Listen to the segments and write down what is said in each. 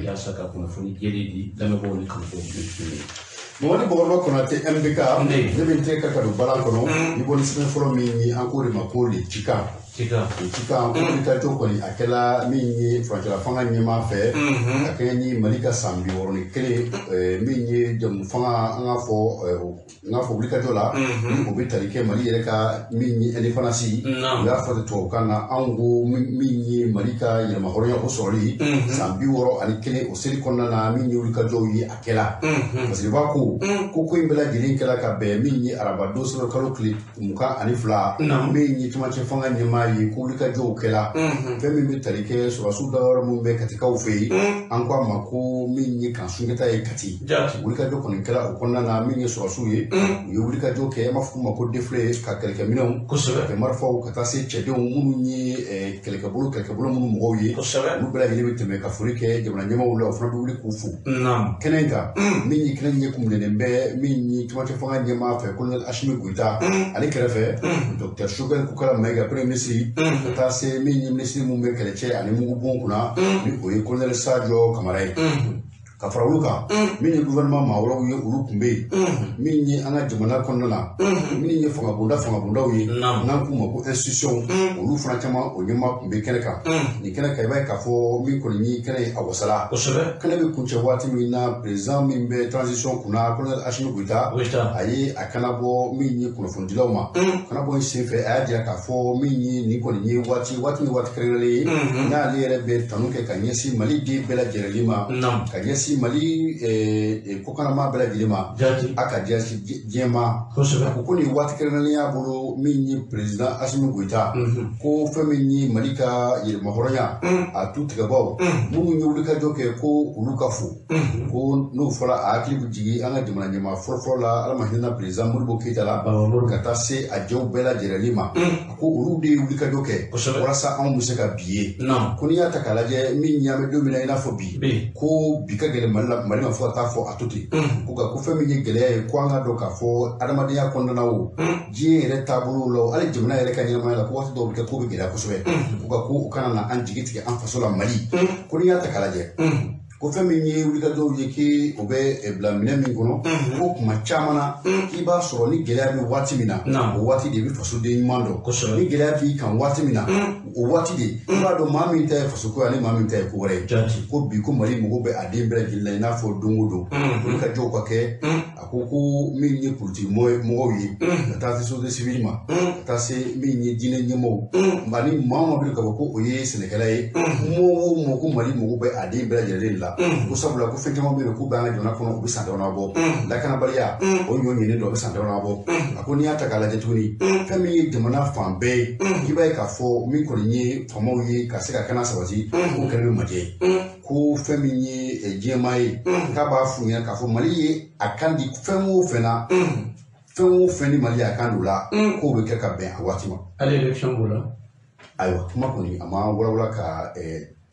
Yaasa ka kunnafoni jɛlen di lamɛnbaaw ni kanubaaw ma. Mamadi Bɔkɔrɔba Konate MBK, ne bɛ n tɛgɛ ka don balan kɔnɔ ni bɔ ni sɛbɛn fɔlɔ min ye, an k'o de ma ko Le Cikan. Cikan. Le Cikan ko wulikajɔ kɔni a kɛla min ye furancɛla fanga ɲɛmaa fɛ ka kɛɲɛ ni Mali ka san 61, min ye jamu fanga, an k'a fɔ wulikajɔ la, ni o bɛ tali kɛ Mali yɛrɛ ka min ye indépendance, u y'a fɔ ten tubabukan na. Anw ko min ye Mali ka yɛrɛmahɔrɔnya o sɔrɔli san 61, o seli kɔnɔna na, min ye wulikajɔw ye a kɛla, parce que b'a ko ko in bɛɛ lajɛlen kɛla ka bɛn min ye araba don sɛbɛn kalo tile 22, min ye cɛmancɛ fanga ɲɛmaa ye, ko wulikajɔw kɛla fɛn min bɛ tali kɛ sɔrɔdasiw dayɔrɔ min bɛ Katikaw fɛ yen, an ko a ma ko min ye kan Sunjata ye Kati. Wulikajɔ kɔni kɛla o kɔnɔna na, min ye sɔrɔdasiw ye, u ye wulikajɔ kɛ, an b'a fɔ k'u ma ko défilé, ka kɛlɛkɛminɛnw kɛ marifaw, ka taa se cɛdenw minnu ye kɛlɛkɛbolo minnu mɔgɔw ye, olu bɛɛ lajɛlen bɛ tɛmɛ ka foli kɛ jamana ɲɛmaaw la, o fana bɛ wuli k'u fo kɛnɛ in kan. Min ye kɛnɛ in ye kun bɛ min ye cɛmancɛ fanga ɲɛmaa fɛ, colonel Assimi Goïta, ale kɛrɛfɛ docteur Choguel Kokalla Maïga, premier ministre, ka taa se min ye ministre mun bɛ kɛlɛcɛ ani mugubon kunna, ni o ye colonel Sadio Camara ye. Ka fara olu kan, min ye gouvernement maa wɛrɛw ye, olu tun bɛ yen. Min ye an ka jamana kɔnɔna na, min ye fangabondaw ye, n'an k'u ma ko institution, olu fana caman o ɲɛmaa tun bɛ kɛnɛ kan. Nin kɛnɛ kan, i b'a ye k'a fɔ min kɔni ye kɛnɛ ye, a wasala. Kɛnɛ bɛ kuncɛ waati min na, président min bɛ transition kunna, colonel Assimi Goïta, a ye a kana bɔ min ye kunnafonidilaw ma. Kana bɔ in senfɛ, a y'a jira k'a fɔ min ye nin kɔni ye waati waati min waati kɛrɛnkɛrɛnnen ye, n'ale yɛrɛ bɛ tanu kɛ ka ɲɛsin Mali den bɛɛ lajɛlen ma, ka ɲɛsin Mali kɔkanama bɛɛ lajɛlen ma, a ka diɲɛ ma. A ko ko nin waati kɛrɛnkɛrɛnnen y'a bolo, min ye président Assimi Goïta, ko fɛn min ye Mali ka yɛrɛmahɔrɔnya a tu tigɛbaw minnu ye wulikajɔ kɛ, ko olu ka fo. Ko n'o fɔra, a hakili bɛ jigin an ka jamana ɲɛmaa fɔlɔfɔlɔ la, Ala ma hinɛ président Modibo Keyita la, ka taa se a jɛw bɛɛ lajɛlen ma. A ko olu de ye wulikajɔ kɛ walasa anw bɛ se ka bi ye. Ko n'i y'a ta k'a lajɛ, min ɲɛ bɛ don min na i n'a fɔ bi, ko bi ka gɛlɛn Mali la, Mali ma, fo ka taa fɔ a to ten. Ko nka ko fɛn min ye gɛlɛya ye, ko an ka dɔn k'a fɔ adamadenya kɔnɔna o, diɲɛ yɛrɛ taabolo la o, hali jamana yɛrɛ ka ɲɛnamaya la, ko waati dɔw bɛ kɛ ko bɛ gɛlɛya kosɛbɛ. Ko nka ko u kana na an jigi tigɛ an faso la Mali. Ko n'i y'a ta k'a lajɛ, ko fɛn min ye wulikajɔw ye, k'i o bɛ bila minɛn min kɔnɔ, ko kuma caman na k'i b'a sɔrɔ ni gɛlɛya bɛ waati min na, o waati de i bɛ fasoden ɲuman dɔn. Ni gɛlɛya b'i kan waati min na, o waati de i b'a dɔn maa min ta ye fasoko ye ani maa min ta ye ko wɛrɛ ye. Ko bi, ko Mali mago bɛ a den bɛɛ lajɛlen la i n'a fɔ don o don wulikajɔw ka kɛ. A ko ko min ye politiki mɔgɔw ye, ka taa se société civile ma, ka taa se min ye diinɛ ɲɛmɔgɔw ani maa o maa bɛ ka fɔ ko o ye sɛnɛkɛla ye, mɔgɔ o mɔgɔ, ko Mali mago bɛ a den bɛɛ lajɛlen la. Ko sabula ko fɛn caman bɛ yen k'u bɛ an ka jamana kɔnɔ, u bɛ san damadɔ bɔ, lakanabaliya o ɲɔ ɲinin dɔ, o bɛ san damadɔ bɔ. A ko n'i y'a ta k'a lajɛ tuguni, fɛn min ye jamana fan bɛɛ ye, k'i b'a ye k'a fɔ min kɔni ye faamaw ye ka se ka kana sabati, k'o kɛlen bɛ majɛ ye. Ko fɛn min ye diɲɛmaa ye, k'a b'a f'u ɲɛna k'a fɔ Mali ye a kan di fɛn o fɛn na, fɛn o fɛn ni Mali y'a kan don la, k'o bɛ kɛ ka bɛn a waati ma. Hali élection b'o la. Ayiwa, kuma kɔni a ma walawala ka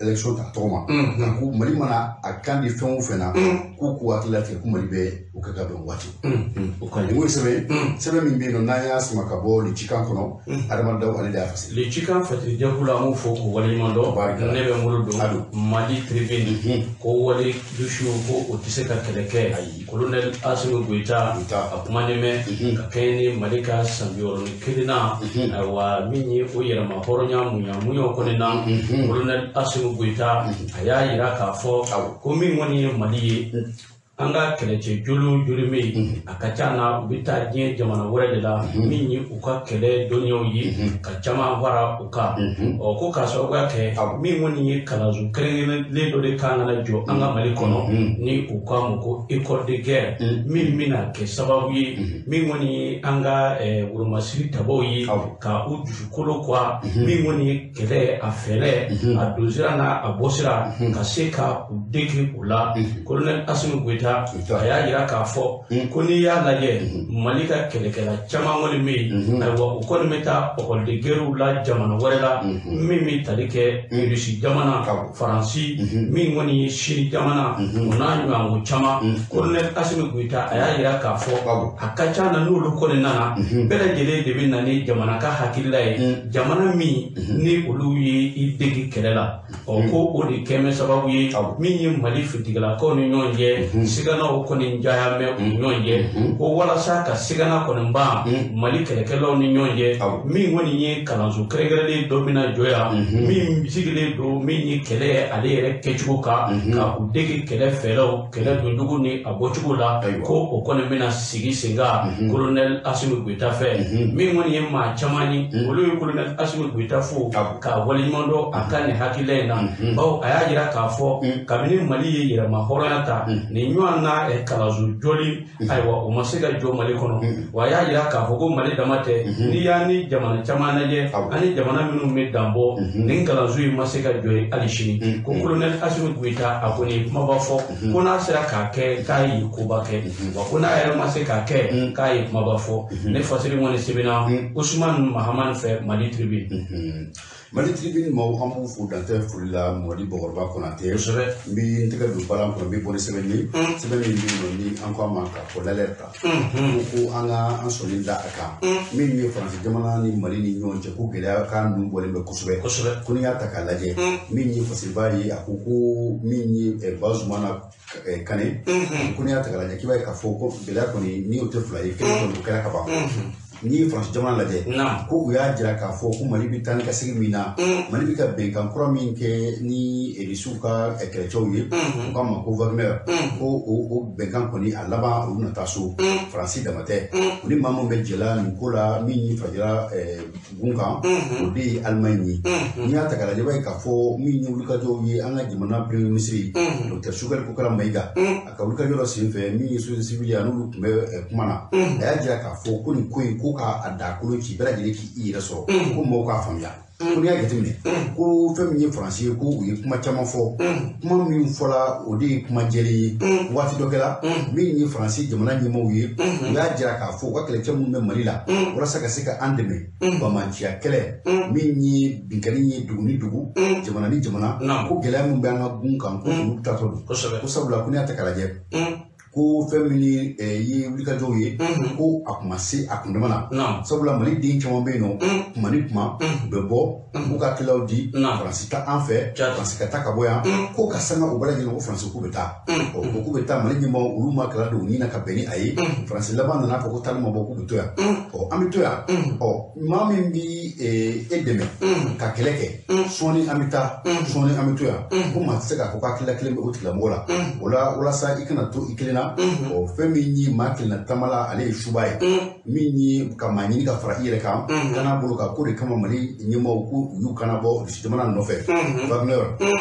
élection ta tɔgɔ ma. A ko Mali mana a kan di fɛn o fɛn na, k'u k'u hakili latigɛ ko Mali bɛ o kɛ ka bɛn waati. O ka ɲi. O ye sɛbɛn min bɛ yen nɔ, n'an y'a sama ka bɔ Le Cikan kɔnɔ, Adama Daw ale de y'a fasiri. Le Cikan fatirijɛkulu la, an b'o fɔ k'o waleɲuman dɔn. Ne bɛ n bolo don Mali Tribune, ko wale dusu ko o tɛ se ka kɛlɛ kɛ. Colonel Assimi Goïta a kumanen bɛ ka kɛɲɛ ni Mali ka san 61 na. Ayiwa, min ye o yɛrɛma hɔrɔnya munya munyaw kɔni na, colonel Assimi Goïta a y'a yira k'a fɔ ko min kɔni ye Mali ye, an ka kɛlɛcɛ joli joli bɛ yen, a ka ca na u bɛ taa diɲɛ jamana wɛrɛ de la, min ye u ka kɛlɛ dɔnniyaw ye ka caman fara u kan. Ɔ, ko k'a sababuya kɛ min kɔni ye kalanso kɛrɛnkɛrɛnnen dɔ de kan ka na jɔ an ka Mali kɔnɔ, ni u k'a ma ko école de guerre, min bɛna kɛ sababu ye min kɔni ye an ka wolomasiri tabaw ye ka u dusukolo kuwa, min kɔni ye kɛlɛ a fɛɛrɛ, a donsira n'a a bɔsira, ka se ka u dege o la. Colonel Assimi Goïta Goïta a y'a jira k'a fɔ ko n'i y'a lajɛ Mali ka kɛlɛkɛla caman kɔni bɛ yen, ayiwa u kɔni bɛ taa école de guerre la jamana wɛrɛ la min bɛ tali kɛ Russie jamana, Faransi, min kɔni ye Chine jamana, o n'a ɲɔgɔnko caman. Colonel Assimi Goïta a y'a jira k'a fɔ a ka ca na n'olu kɔni nana, bɛɛ lajɛlen de bɛ na ni jamana ka hakilila ye, jamana min ni olu ye i degi kɛlɛ la. Ɔ ko o de kɛmɛ sababu ye min ye Mali finitigilakaw ni ɲɔgɔn cɛ siganaw kɔni jaya mɛ u ni ɲɔgɔn cɛ, ko walasa ka sigana kɔni ban Mali kɛlɛkɛlaw ni ɲɔgɔn cɛ, min kɔni ye kalanso kɛrɛnkɛrɛnlen dɔ bɛna jɔ yan min sigilen don min ye kɛlɛ ye ale yɛrɛ kɛcogo kan, ka u dege kɛlɛ fɛɛrɛw, kɛlɛ doncogo ni a bɔcogo la, ko o kɔni bɛna sigi sen kan Colonel Assimi Goïta fɛ. Min kɔni ye maa caman ye, olu ye Colonel Assimi Goïta fo k'a waleɲuman dɔn a ka nin hakilila in na, bawo a y'a jira k'a fɔ kabini Mali ye yɛrɛma hɔrɔnya ta nin ɲɔgɔn na kalanso jɔli, ayiwa o ma se ka jɔ Mali kɔnɔ. Wa a y'a jira k'a fɔ ko Mali dama tɛ, n'i y'a ni jamana caman lajɛ ani jamana minnu bɛ danbɔ, nin kalanso in ma se ka jɔ yen hali sini. Ko Colonel Assimi Goïta a kɔni ye kumaba fɔ ko n'a sera k'a kɛ k'a ye koba kɛ, wa ko n'a yɛrɛ ma se k'a kɛ k'a ye kumaba fɔ. Ne fasiri kɔni sɛbɛnna Ousmane Mahamane fɛ, Mali Tribune. Mali Tribune maaw, an b'u fo dantɛ foli la. Mɔdi Bɔkɔrɔba Konatɛ, n bɛ n tɛgɛ don balan kɔnɔ, n bɛ bɔ ni sɛbɛn ye, sɛbɛn min bɛ yen nɔ ni an ko a ma k'a fɔ l'alerte, ko an ka an sɔnni da a kan min ye Faransi jamana ni Mali ni ɲɔgɔn cɛ, ko gɛlɛya kan ninnu bɔlen bɛ kosɛbɛ. Ko n'i y'a ta k'a lajɛ, min ye Fasiriba ye, a ko ko min ye Bazoumana Kane, ko n'i y'a ta k'a lajɛ k'i b'a ye k'a fɔ ko gɛlɛya kɔni ni o tɛ fila ye, kelen kɔni o kɛra ka ban. N'i ye Faransi jamana lajɛ, ko u y'a jira k'a fɔ ko Mali bɛ taa ni ka segin min na, Mali bɛ ka bɛnkan kura min kɛ ni Irisiw ka kɛlɛcɛw ye, u k'a ma ko Wagner, ko o bɛnkan kɔni a laban olu na taa so. Faransi dama tɛ, u ni maa min bɛ jɛla nin ko la min ye farajɛla gun kan, o de ye Allemagne ye. N'i y'a ta k'a lajɛ, i b'a ye k'a fɔ min ye wulikajɔw ye, an ka jamana premier ministre Dr Choguel Kokalla Maïga, a ka wulikajɔ dɔ senfɛ min ye société civile ye, a n'olu tun bɛ kuma na, a y'a jira k'a fɔ ko nin ko in ko k'a da kolo ci bɛɛ lajɛlen k'i yɛrɛ sɔrɔ, ko mɔgɔw k'a faamuya. Ko n'i y'a jateminɛ, ko fɛn min ye Faransi ye, ko u ye kuma caman fɔ, kuma min fɔla o de ye kuma jɛlen ye. Waati dɔ kɛra min ye Faransi jamana ɲɛmaaw ye, u y'a jira k'a fɔ u ka kɛlɛcɛ minnu bɛ Mali la walasa ka se ka an dɛmɛ bamanciya kɛlɛ min ye binkanni ye dugu ni dugu, jamana ni jamana, ko gɛlɛya min bɛ an ka gun kan, ko olu tatɔ don. Ko sabula ko n'i y'a ta k'a lajɛ, ko fɛn min ye wulikajɔw ye, ko a kun ma se a kundama na, sabula Mali den caman bɛ yen nɔ, kuma ni kuma u bɛ bɔ u b'u ka hakililaw di, Faransi ta an fɛ, Faransi ka taa ka bɔ yan, ko ka sanga o bɛɛ lajɛlen ko Faransi k'u bɛ taa, ɔ ko k'u bɛ taa. Mali ɲɛmaaw olu ma kɛlɛ don u ɲin na ka bɛn ni a ye. Faransi laban nana fɔ ko taali ma bɔ, k'u bɛ to yan, ɔ an bɛ to yan. Ɔ maa min bi e dɛmɛ ka kɛlɛ kɛ, sɔɔni an bɛ taa, sɔɔni an bɛ to yan, ko maa tɛ se k'a fɔ ko hakilila kelen bɛ o tigilamɔgɔ la. O la walasa i kana to i kelen na, ɔ fɛn min ye maa kelenna taamala, ale ye suba ye, min ye ka maa ɲini ka fara i yɛrɛ kan, kana bolo kan. Ko de kama Mali ɲɛmaaw ko u y'u kana bɔ Rusi jamana nɔfɛ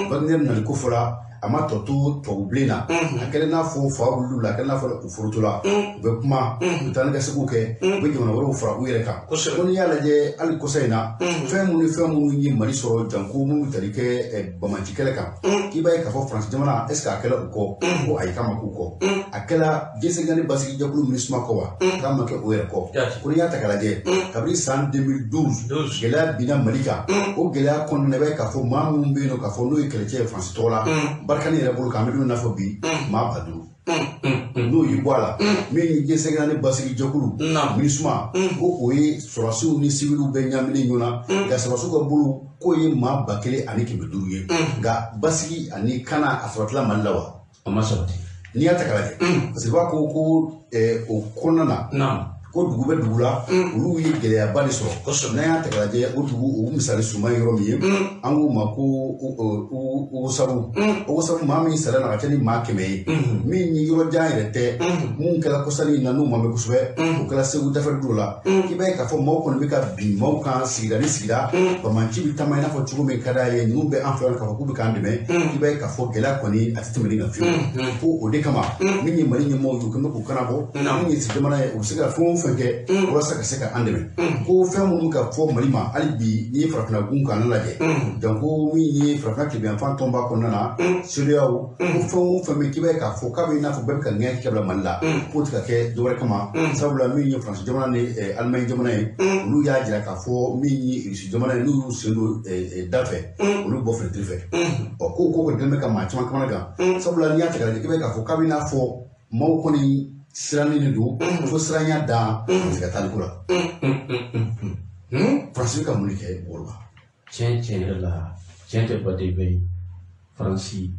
Wagner nali ko fɔla, a ma tɔ to tubabu bilen na, a kɛlen n'a fɔ fa wulila, a kɛlen n'a fɔ u foroto la, u bɛ kuma, u bɛ taa ni ka seginw kɛ, u bɛ jamana wɛrɛw fara u yɛrɛ kan. Ko n'i y'a lajɛ hali kɔsa in na, fɛn minnu ni fɛn minnu ye Mali sɔrɔ, janko minnu tali kɛ bamaci kɛlɛ kan, k'i b'a ye k'a fɔ Faransi jamana est ce que a kɛla u kɔ? Ko ayi, k'a ma k'u kɔ. A kɛla diɲɛ basigi jɛkulu MINUSMA kɔ wa? K'a ma kɛ o yɛrɛ kɔ. Ko n'i y'a ta k'a lajɛ, kabini san 2012 gɛlɛya binna Mali kan, o gɛlɛya kɔnɔna na, i b'a ye k'a fɔ maa minnu bɛ yen nɔ k'a fɔ n'o ye kɛlɛcɛ ye Faransi tɔgɔ la, Barikani yɛrɛ bolo kan, an bɛ don min na fɔ bi, maa 5000 n'o y'i bɔ a la, min ye diɲɛ ni basigi jɛkulu MINUSMA, ko o ye sɔrɔdasiw ni siwiliw bɛɛ ɲagaminen ɲɔgɔn na, nka sɔrɔdasiw ka bolo k'o ye maa 1500 ye. Nka basigi ani kana a sabatila Mali la wa? A ma sabati. N'i y'a ta k'a lajɛ, parce que b'a ko ko o kɔnɔna na, ko dugu bɛ dugu la, olu ye gɛlɛyaba de sɔrɔ. N'an y'a ta k'a lajɛ, o dugu o misali suman ye yɔrɔ min ye, an k'o ma ko Ogosagu. Ogosagu maa min sara na ka ca ni maa 100 ye, min ye yɔrɔ jan yɛrɛ tɛ, mun kɛra kɔsani in na n'u ma mɛn kosɛbɛ, o kɛra Segu dafɛ dugu la. I b'a ye k'a fɔ maaw kɔni bɛ ka bin maaw kan sigida ni sigida, bamanci bɛ taama i n'a fɔ cogo min ka d'a ye, ninnu bɛ an fɛ yan k'a fɔ k'u bɛ k'an dɛmɛ. I b'a ye k'a fɔ gɛlɛya kɔni a tɛ tɛmɛ ni kan fiyewu. Ko o de kama min ye Mali ɲɛmaaw ye, u kɛlen bɛ k'u kana bɔ, min ye jamana ye, u bɛ se ka fɛn o fɛn kɛ walasa ka se ka an dɛmɛ ko fɛn minnu ka fɔ Mali ma hali bi n'i ye farafinna gun k'an lajɛ janko min ye farafinna tilebinyanfan tɔnba kɔnɔna na CEDEAO ko fɛn o fɛn bɛ k'i b'a ye k'a fɔ k'a bɛ i n'a fɔ bɛɛ bɛ ka ŋɛɲɛ kɛ bila Mali la k'o tɛ ka kɛ dɔwɛrɛ kama sabula min ye Faransi jamana ni Allemagne jamana ye olu y'a jira k'a fɔ min ye Irisi jamana ye n'u y'u sen don da fɛ olu bɔ fenêtre fɛ ɔ ko kɔni kɛlen bɛ ka maa caman kamana gan sabula n'i y'a ta k'a lajɛ i b'a ye k'a fɔ k'a bɛ i n'a fɔ maaw kɔni sirannen de don fo siranya dan tɛ ka taa ko la Faransi bɛ ka mun de kɛ Moriba tiɲɛ yɛrɛ la tiɲɛ tɛ baden bɛɛ ye Faransi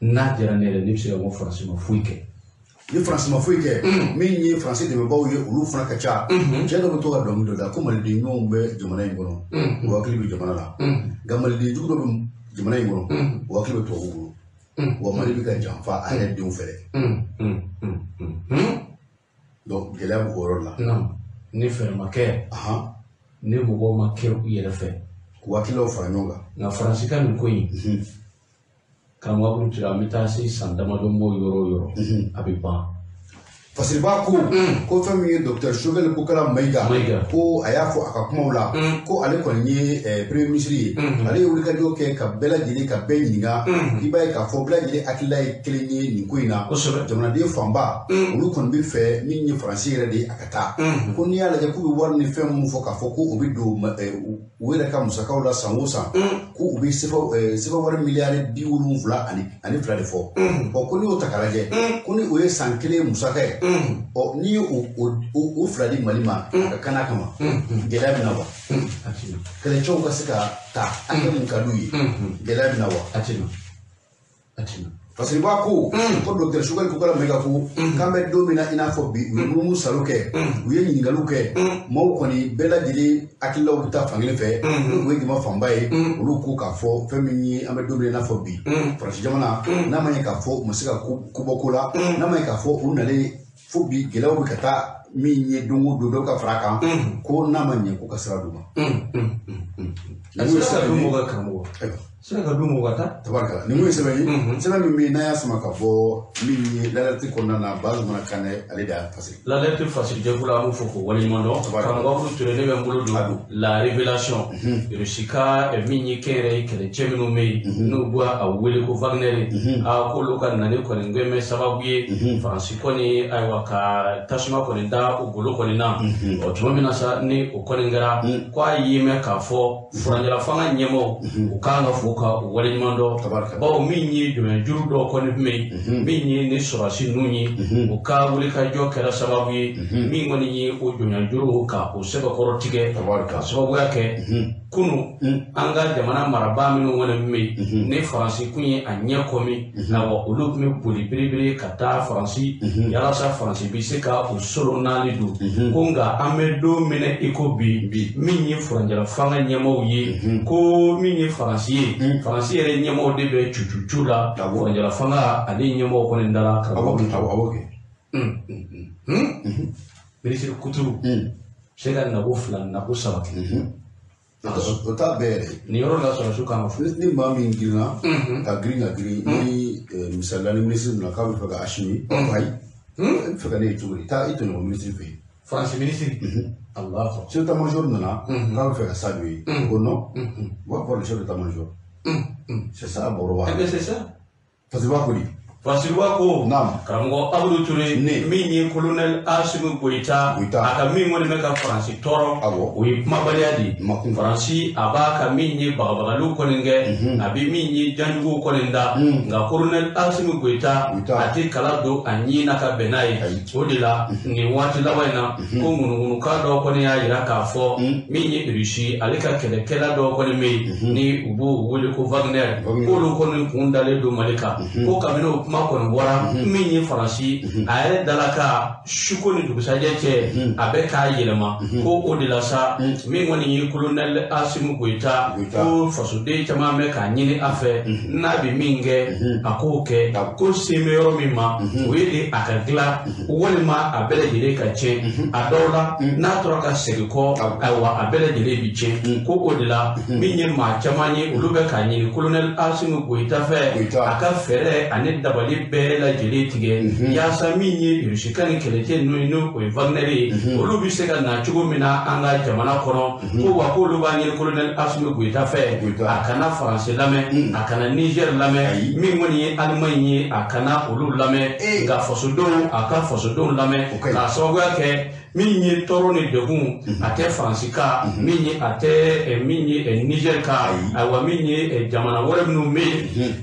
n'a diyara ne yɛrɛ ne bɛ se ka ko Faransi ma foyi kɛ ni Faransi ma foyi kɛ min ye Faransi dɛmɛbaaw ye olu fana ka ca cɛ dɔ bɛ to ka dɔnkili dɔ da ko maliden ɲumanw bɛ jamana in kɔnɔ u hakili bɛ jamana la nka maliden jugu dɔ bɛ jamana in kɔnɔ u hakili bɛ tubabuw bolo wa Mali bɛ ka janfa a yɛrɛ denw fɛ donc gɛlɛya b'o yɔrɔ la ni fɛɛrɛ ma kɛ ni mɔgɔw ma kɛ u yɛrɛ fɛ k'u hakililaw fara ɲɔgɔn kan nka Faransi ka nin ko in karamɔgɔ Abudu Ture an bɛ taa se san damadɔ m'o yɔrɔ o yɔrɔ a bɛ ban Fasiriba ko ko fɛn min ye docteur Choguel Kokala Maïga ko a y'a fɔ a ka kumaw la ko ale kɔni ye premier ministre ye ale ye wulikajɔ kɛ ka bɛɛ lajɛlen ka bɛɛ ɲininka i b'a ye k'a fɔ bɛɛ lajɛlen hakilila ye kelen ye nin ko in na jamanaden fanba olu kɔni bɛ fɛ min ye Faransi yɛrɛ de ye a ka taa ko n'i y'a lajɛ k'u bɛ wari ni fɛn minnu fɔ k'a fɔ ko u bɛ don u yɛrɛ ka musakaw la san o san ko u bɛ sefa wari miliyari 72 de fɔ ɔ ko n'i y'o ta k'a lajɛ ko ni o ye san kelen musaka ye ɔ n'i ye o fila di Mali ma a ka kana kama gɛlɛya bɛ na wa kɛlɛcɛw ka se ka ta hakɛ mun ka d'u ye gɛlɛya bɛ na wa parce que i b'a ko ko docteur Choguel Kokala Maïga ko k'an bɛ don min na i n'a fɔ bi u ye munumunu salo kɛ u ye ɲininkaliw kɛ maaw kɔni bɛɛ lajɛlen hakililaw bɛ taa fankelen fɛ n'u ye jama fanba ye olu ko k'a fɔ fɛn min ye an bɛ don min na i n'a fɔ bi Faransi jamana n'a ma ɲɛ k'a fɔ u ma se ka ko bɔ ko la n'a ma ɲɛ k'a fɔ u nalen fo bi gɛlɛyaw bɛ ka taa min ye don o don dɔw ka fara a kan ko n'a ma ɲɛ ko ka sira d'u ma. Sira ka d'u ma karamɔgɔ. Sira ka d'u ma ka taa. Tabarikala nin ye sɛbɛn ye sɛbɛn min bɛ yen n'a y'a sama ka bɔ min ye l'alerte kɔnɔna na Bazumana Kanɛ ale de y'a fasiri. L'alerte fasiri jɛkulu la an b'u fɔ k'o waleɲuman dɔn. Karamɔgɔ Abudu Ture ne bɛ n bolo don la révélation. Russie ka min ye kɛnyɛrɛye kɛlɛcɛ minnu bɛ yen n'u b'a a wele ko Wagner a k'olu ka nani kɔni gɛn bɛ sababu ye Faransi kɔni ayiwa ka tasuma kɔni da o golo kɔni na ɔ tuma min na sa ni o kɔni kɛra ko a y'i mɛn k'a fɔ furancɛla fanga ɲɛmaaw u kan ka fo ka u waleɲuman dɔn bawo min ye jɔnjuru dɔw kɔni tun bɛ yen min ye ni sɔrɔdasi ninnu ye u ka wulikajɔ kɛra sababu ye min kɔni ye o jɔnjuru ka o sɛbɛkɔrɔ tigɛ ka sababuya kɛ kunu an ka jamana marabaa minnu kɔni tun bɛ yen ni Faransi kun ye a ɲɛ kɔmi awɔ olu tun bɛ boli belebele ka taa Faransi yalasa Faransi bɛ se ka o solo naani don ko nka an bɛ don min na i ko bi min ye furancɛla fanga ɲɛmaaw ye ko min ye Faransi ye Faransi yɛrɛ ɲɛmaaw de bɛ cucucu la furancɛla fanga ale ɲɛmaaw kɔni dara karamɔgɔ awɔ kɛ minisiri Kuturu se ka nako 2 nako 3 kɛ o t'a bɛɛ yɛrɛ nin yɔrɔ la sɔrɔsiw kan ka fɔ ni maa min girinna ka girin ni misalila ni minisiri nana k'a bɛ fɛ ka Asimi ayi e bɛ fɛ ka ne ye cogo di taa i tɔɲɔgɔn minisiri fɛ yen Faransi minisiri Allahu chef d'état-major nana k'a bɛ fɛ ka Sadio ye ko non va voir le chef d'état-major c'est ça Boroba eh bien c'est ça Fasiriba ko di Fasiriba ko karamɔgɔ Abudu Ture min ye colonel Asimi Goyita a ka min kɔni bɛ ka Faransi tɔɔrɔ o ye kumabaliya de ye Faransi a b'a ka min ye bagabagaliw kɔni kɛ a bɛ min ye janjuguw kɔni da nka colonel Asimi Goyita a tɛ kala don a ɲin na ka bɛn n'a ye o de la nin waati laban in na ko ŋunuŋunukan dɔw kɔni y'a jira k'a fɔ min ye Russie ale ka kɛlɛkɛla dɔw kɔni bɛ yen ni u b'o wele ko Wagner k'olu kɔni kun dalen don Mali kan ko kabini o kuma kɔni bɔra min ye Faransi a yɛrɛ dala ka suko ni dugusajɛ cɛ a bɛ k'a yɛlɛma ko o de la sa min kɔni ye colonel Asimi Goyita ko fasoden caman bɛ k'a ɲini a fɛ n'a bɛ min kɛ a k'o kɛ ko sen bɛ yɔrɔ min ma o ye de a ka dilan walima a bɛɛ lajɛlen ka tiɲɛ a dɔw la n'a tora ka segin kɔ ayiwa a bɛɛ lajɛlen bi tiɲɛ ko o de la min ye maa caman ye olu bɛ k'a ɲini colonel Asimi Goyita fɛ a ka fɛɛrɛ ani dabali dabali bɛɛ lajɛlen tigɛ yaasa min ye Irisi ka ni kɛlɛcɛ ninnu ye n'o o ye Wagner ye olu bɛ se ka na cogo min na an ka jamana kɔnɔ ko wa k'olu b'a ɲini colonel Assimi Goïta fɛ a kana Faransi lamɛn a kana Niger lamɛn min kɔni ye Allemagne ye a kana olu lamɛn nka fasodenw a ka fasodenw lamɛn k'a sababuya kɛ min ye tɔɔrɔ ni degun a tɛ Faransi ka min ye a tɛ min ye Niger ka ayiwa min ye jamana wɛrɛ minnu bɛ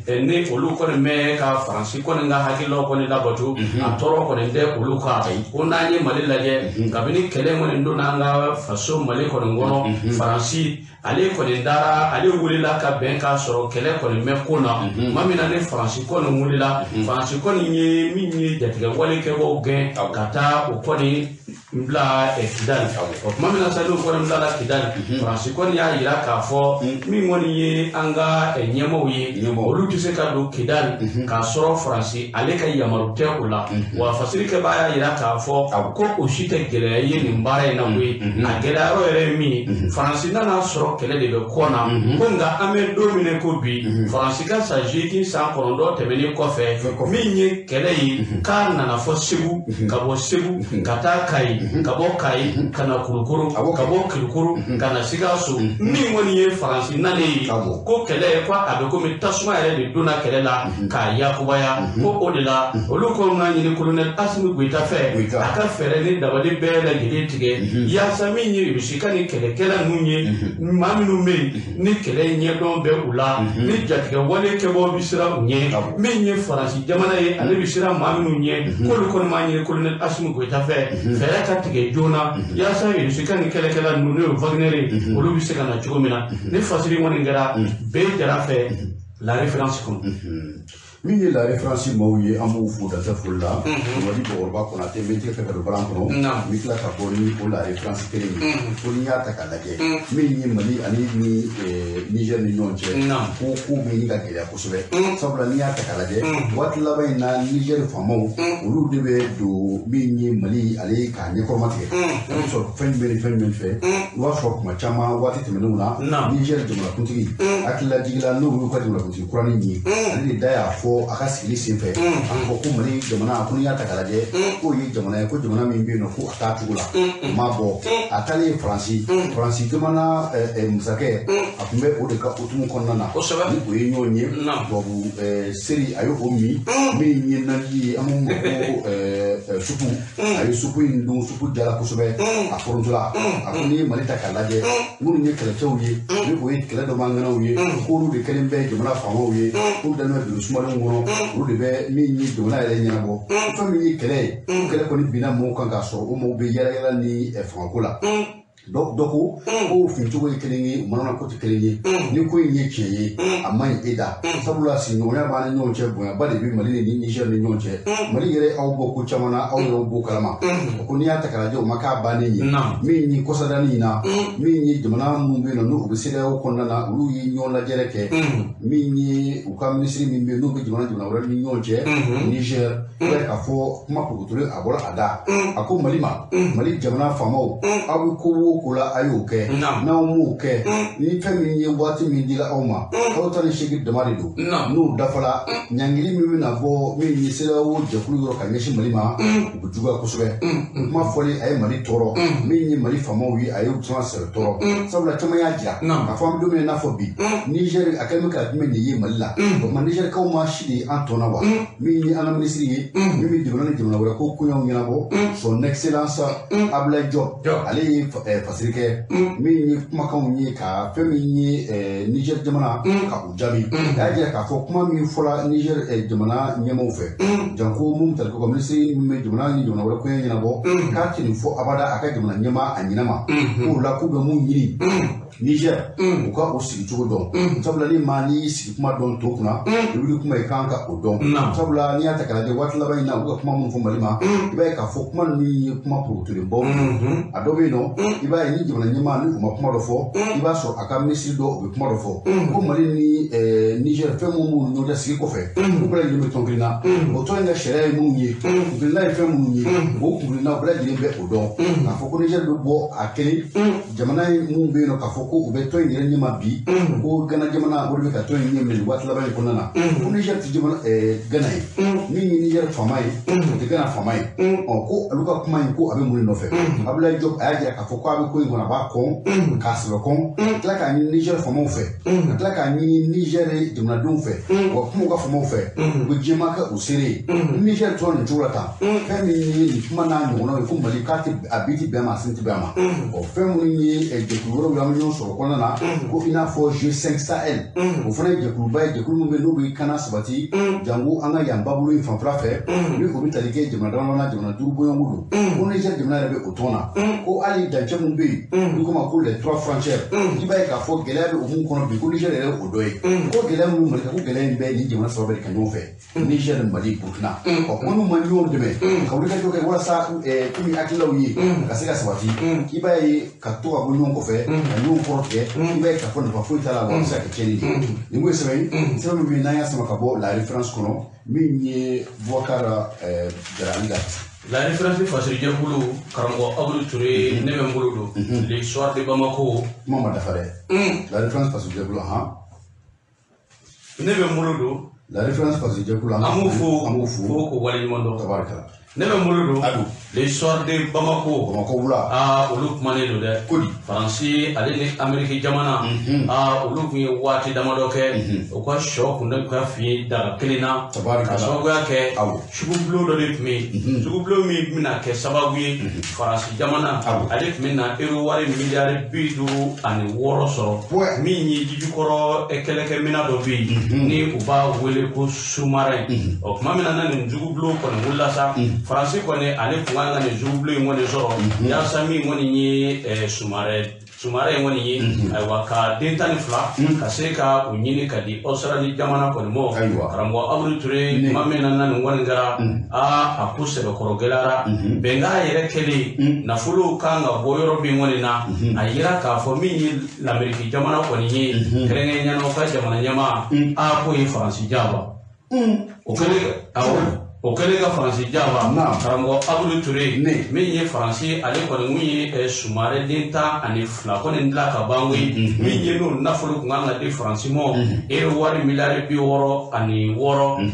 yen ni olu kɔni bɛ ka Faransi kɔni ka hakililaw kɔni labato a tɔɔrɔ kɔni tɛ olu kan ko n'an ye Mali lajɛ kabini kɛlɛ kɔni donna an ka faso Mali kɔni kɔnɔ Faransi ale kɔni dara ale wulila ka bɛn k'a sɔrɔ kɛlɛ kɔni bɛ ko na tuma min na ni Faransi kɔni wulila Faransi kɔni ye min ye jatigɛ wale kɛbaaw gɛn ka taa o kɔni bila Kidali o tuma min na sa n'o kɔni bilala Kidali Faransi kɔni y'a yira k'a fɔ min kɔni ye an ka ɲɛmaaw ye olu tɛ se ka don Kidali k'a sɔrɔ Faransi ale ka yamaru tɛ o la wa fasirikɛbaa y'a yira k'a fɔ ko o si tɛ gɛlɛya ye nin baara in na koyi a gɛlɛya yɔrɔ yɛrɛ ye min ye Faransi nana sɔrɔ kɛlɛ de bɛ kɔ na ko nka an bɛ don min na ko bi Faransi ka san 8 san 9 tɛmɛnen kɔfɛ min ye kɛlɛ ye k'a nana fɔ Segu ka bɔ Segu ka taa Kayi ka bɔ Kayi ka na Kulukoro ka bɔ Kulukoro ka na Sikaso min kɔni ye Faransi nalen ye ko kɛlɛ ko a bɛ komi tasuma yɛrɛ de donna kɛlɛ la k'a yakubaya ko o de la olu kɔni n'a ɲini colonel Assimi Goïta fɛ a ka fɛɛrɛ ni dabali bɛɛ lajɛlen tigɛ yaasa min ye Irisi ka ni kɛlɛkɛla ninnu ye maa minnu bɛ yen ni kɛlɛ ɲɛdɔn bɛ u la ni jatigɛ wale kɛbaaw bɛ siran u ɲɛ min ye Faransi jamana ye ale bɛ siran maa minnu ɲɛ k'olu kɔni m'a ɲini colonel Assimi Goïta fɛ fɛɛrɛ ka tigɛ joona yaasa Irisi ka ni kɛlɛkɛla ninnu n'o ye Wagner ye olu bɛ se ka na cogo min na ni fasiri kɔni kɛra bɛɛ jara fɛ la référence kɔnɔ. Min ye la référence maaw ye an b'u fo dantɛ foli la Mamadi Bɔkɔrɔba Konate n bɛ tigɛ ka don balan kɔnɔ n bɛ tila ka bɔ ni o la référence kelen ye ko n'i y'a ta k'a lajɛ min ye Mali ani ni Niger ni ɲɔgɔn cɛ ko ko bɛ ɲini ka gɛlɛya kosɛbɛ sabula n'i y'a ta k'a lajɛ waati laban in na Niger faamaw olu de bɛ don min ye Mali ale k'a ɲɛkɔrɔma tigɛ a bɛ sɔrɔ fɛn jumɛn ni fɛn jumɛn fɛ i b'a sɔrɔ kuma caman waati tɛmɛnenw na Niger jamanakuntigi hakililajigila n'o y'u ka jamanakuntigi kuranin ye ale de da y'a fɔ a ka sigili senfɛ a fɔ ko Mali jamana ko n'i y'a ta k'a lajɛ k'o ye jamana ye ko jamana min bɛ yen nɔ ko a t'a cogo la o ma bɔ a taalen Faransi Faransi jamana masakɛ a tun bɛ o de ka hukumu kɔnɔna na ni o ye ɲɔgɔn ye tubabu seri a ye o min min ye naji ye an b'o ma ko supu a ye supu in dun supu jara kosɛbɛ a forontola a ko n'i ye Mali ta k'a lajɛ minnu ye kɛlɛcɛw ye ni o ye kɛlɛ dɔ mankanw ye k'olu de kɛlen bɛ jamana faamaw ye k'olu dalen bɛ dugu sumalenw kɔnɔ olu de bɛ min ye jamana yɛrɛ ɲɛnabɔ fɛn min ye kɛlɛ ye kɛlɛ kɔni binna mɔgɔw kan k'a sɔrɔ o mɔgɔw bɛ yala yala ni fangako la dɔ ko ko fincogo ye kelen ye u mana ko tɛ kelen ye ni ko in ye tiɲɛ ye a man ɲi e da sabula sigiɲɔgɔnya b'an ni ɲɔgɔn cɛ bonyaba de bɛ Mali ni Niger ni ɲɔgɔn cɛ Mali yɛrɛ aw bɔ ko caman na aw yɛrɛ b'o kalama o ko n'i y'a ta k'a lajɛ o ma k'a bannen ye min ye kɔsadani in na min ye jamana minnu bɛ yen nɔ n'u bɛ CEDEAO kɔnɔna na olu ye ɲɔgɔn lajɛrɛ kɛ min ye u ka minisiri min bɛ yen n'u bɛ jamana wɛrɛ ni ɲɔgɔn cɛ Niger i b'a ye k'a fɔ kuma kurukutulen a bɔra a da a ko Mali ma Mali jamana faamaw aw bɛ ko o ko la a y'o kɛ n'aw m'o kɛ ni fɛn min ye waati min dila aw ma kalo 18 dama de don n'o dafala ɲangili min bɛna bɔ min ye CEDEAO jɛkulu yɔrɔ ka ɲɛsin Mali ma o bɛ juguya kosɛbɛ kuma fɔlen a ye Mali tɔɔrɔ min ye Mali faamaw ye a ye caman sɛbɛ tɔɔrɔ sabula caman y'a jira k'a fɔ an bɛ don min na i n'a fɔ bi Niger a kɛlen bɛ ka jumɛn de ye Mali la o tuma Nigerkaw ma si de an tɔnna wa min ye an ka minisiri ye min bɛ jamana ni jamana wɛrɛ ko koɲɛw ɲɛnabɔ son excellence Abdoulaye Diop ale ye fasiri kɛ min ye kumakanw ye ka fɛn min ye Niger jamana ka u jaabi a y'a jira k'a fɔ kuma min fɔla Niger jamana ɲɛmaaw fɛ janko mun tali ko minisiri min bɛ jamana ni jamana wɛrɛ koɲɛ ɲɛnabɔ k'a tɛ nin fɔ abada a ka jamana ɲɛmaa a ɲinama k'o la k'u bɛ mun ɲini Niger u ka o sigi cogo dɔn sabula ni maa n'i sigi kuma dɔn to kunna i wuli kuma i kan ka o dɔn sabula n'i y'a ta k'a lajɛ waati laban in na u ka kuma minnu fɔ Mali ma i b'a ye k'a fɔ kuma ninnu ye kuma porokotolenbaw a dɔ bɛ yen nɔ i b'a ye ni jamana ɲɛmaa ni u ma kuma dɔ fɔ i b'a sɔrɔ a ka minisiri dɔ u bɛ kuma dɔ fɔ ko Mali ni Niger fɛn minnu b'u ni ɲɔgɔn cɛ sigi kɔfɛ u bɛɛ lajɛlen bɛ tɔn kelen na o tɔn in ka sariya ye minnu ye kunkilenna ye fɛn minnu ye o kunkilenna bɛɛ lajɛlen bɛ o dɔn k'a fɔ ko Niger bɛ bɔ a kelen jamana ye mun bɛ yen nɔ k'a fɔ fɔ ko u bɛ tɔn in yɛrɛ ɲɛma bi ko Gana jamana o de bɛ ka tɔn in ɲɛ minɛ waati laban in kɔnɔna na ko Niger tɛ jamana Gana ye min ye Niger faama ye o tɛ Gana faama ye ɔ ko olu ka kuma in ko a bɛ mun de nɔfɛ Abdoulaye Diop a y'a jira k'a fɔ ko a bɛ ko in kɔnɔ a b'a kɔn k'a sɛbɛ kɔn ka tila k'a ɲini Niger faamaw fɛ ka tila k'a ɲini Niger jamanadenw fɛ wa kuma u ka faamaw fɛ u bɛ diɲɛmaa kɛ u seere ye Niger tora nin cogo la tan fɛn min ye nin kuma n'a ɲɔgɔnnaw ye ko Mali k'a tɛ a bi tɛ bɛn a ma a sin tɛ bɛn a ma ɔ fɛn minnu ye jɛkulu wɛrɛw ye an bɛ ɲɔgɔn sɔrɔ kɔnɔna na ko i n'a fɔ G5 Sahel o fana ye jɛkuluba ye jɛkulu min bɛ n'o bɛ kana sabati jango an ka yan babolo in fanfɛla fɛ ni o bɛ tali kɛ jamana damadɔ na jamana 5 bɔɲɔgɔnko don ko Niger jamana yɛrɛ bɛ o tɔn na ko hali dancɛ min bɛ yen n'u ko ma ko les 3 frontières i b'a ye k'a fɔ gɛlɛya bɛ o mun kɔnɔ bi ko Niger yɛrɛ o dɔ ye ko gɛlɛya minnu Mali kan ko gɛlɛya in bɛ nin jamana 3 bɛɛ de kan ɲɔgɔn fɛ Niger Mali Burkina ɔ ko n'u ma ɲɔgɔn dɛmɛ ka wulikajɔ kɛ walasa komi hakililaw ye ka se ka sabati i b'a ye ka to ka bɔ ɲɔgɔn kɔfɛ ka ɲɔgɔn kɔrɔ tigɛ i b'a ye k'a fɔ nafa foyi t'a la wa a bɛ se ka kɛ tiɲɛni ye nin ko ye sɛbɛn min bɛ yen n'an y'a sama ka bɔ La Référence kɔnɔ min ye Boubacar Jara ale ka. La Référence fasirijɛkulu karamɔgɔ Abudu Ture ne bɛ n bolo don Le Soir de Bamako kuma ma dafa dɛ La Référence fasirijɛkulu ne bɛ n bolo don La Référence fasirijɛkulu an b'u fo an b'u fo k'u waleɲuman dɔn tabarikala ne bɛ n bolo don Ado Le Soir de Bamako Bamako wula olu kumanen don dɛ kodi Faransi ale ni Ameriki jamana olu tun ye waati damadɔ kɛ u ka sɔ kun bɛ ka fiɲɛ daga kelen na tabarikala ka sababuya kɛ awɔ sugubulon dɔ de tun bɛ yen sugubulon min bɛna kɛ sababu ye Faransi jamana ale tun bɛ na euro wari miliyari 56 sɔrɔ min ye jijukɔrɔ kɛlɛkɛminɛn dɔ bɛ yen ni u b'a wele ko sous-marin ɔ tuma min na nin sugubulon kɔni wulila sa Faransi kɔni ale tun kan ka nin sugubulon in kɔni sɔrɔ yaasa min kɔni ye sous-marin in kɔni ye ayiwa ka den 12 ka se ka u ɲini ka di Australie jamana kɔni mɔ karamɔgɔ Abudu Ture tuma min na nin kɔni kɛra a ko sɛbɛkɔrɔ gɛlɛyara bɛnkan yɛrɛ kɛlen nafolo kan ka bɔ yɔrɔ min kɔni na a yira k'a fɔ min ye l'Amérique jamana kɔni ye kɛrɛnkɛrɛnnenya la u ka jamana ɲɛmaa k'o ye Faransi jaba o kɛlen awɔ o kɛlen ka Faransi jaba karamɔgɔ Abudu Ture min ye Faransi ale kɔni mun ye sous-marin den 12 kɔni dilan ka ban koyi min ye n'o nafolo kun kan ka di Faransi ma euro wari miliyari 66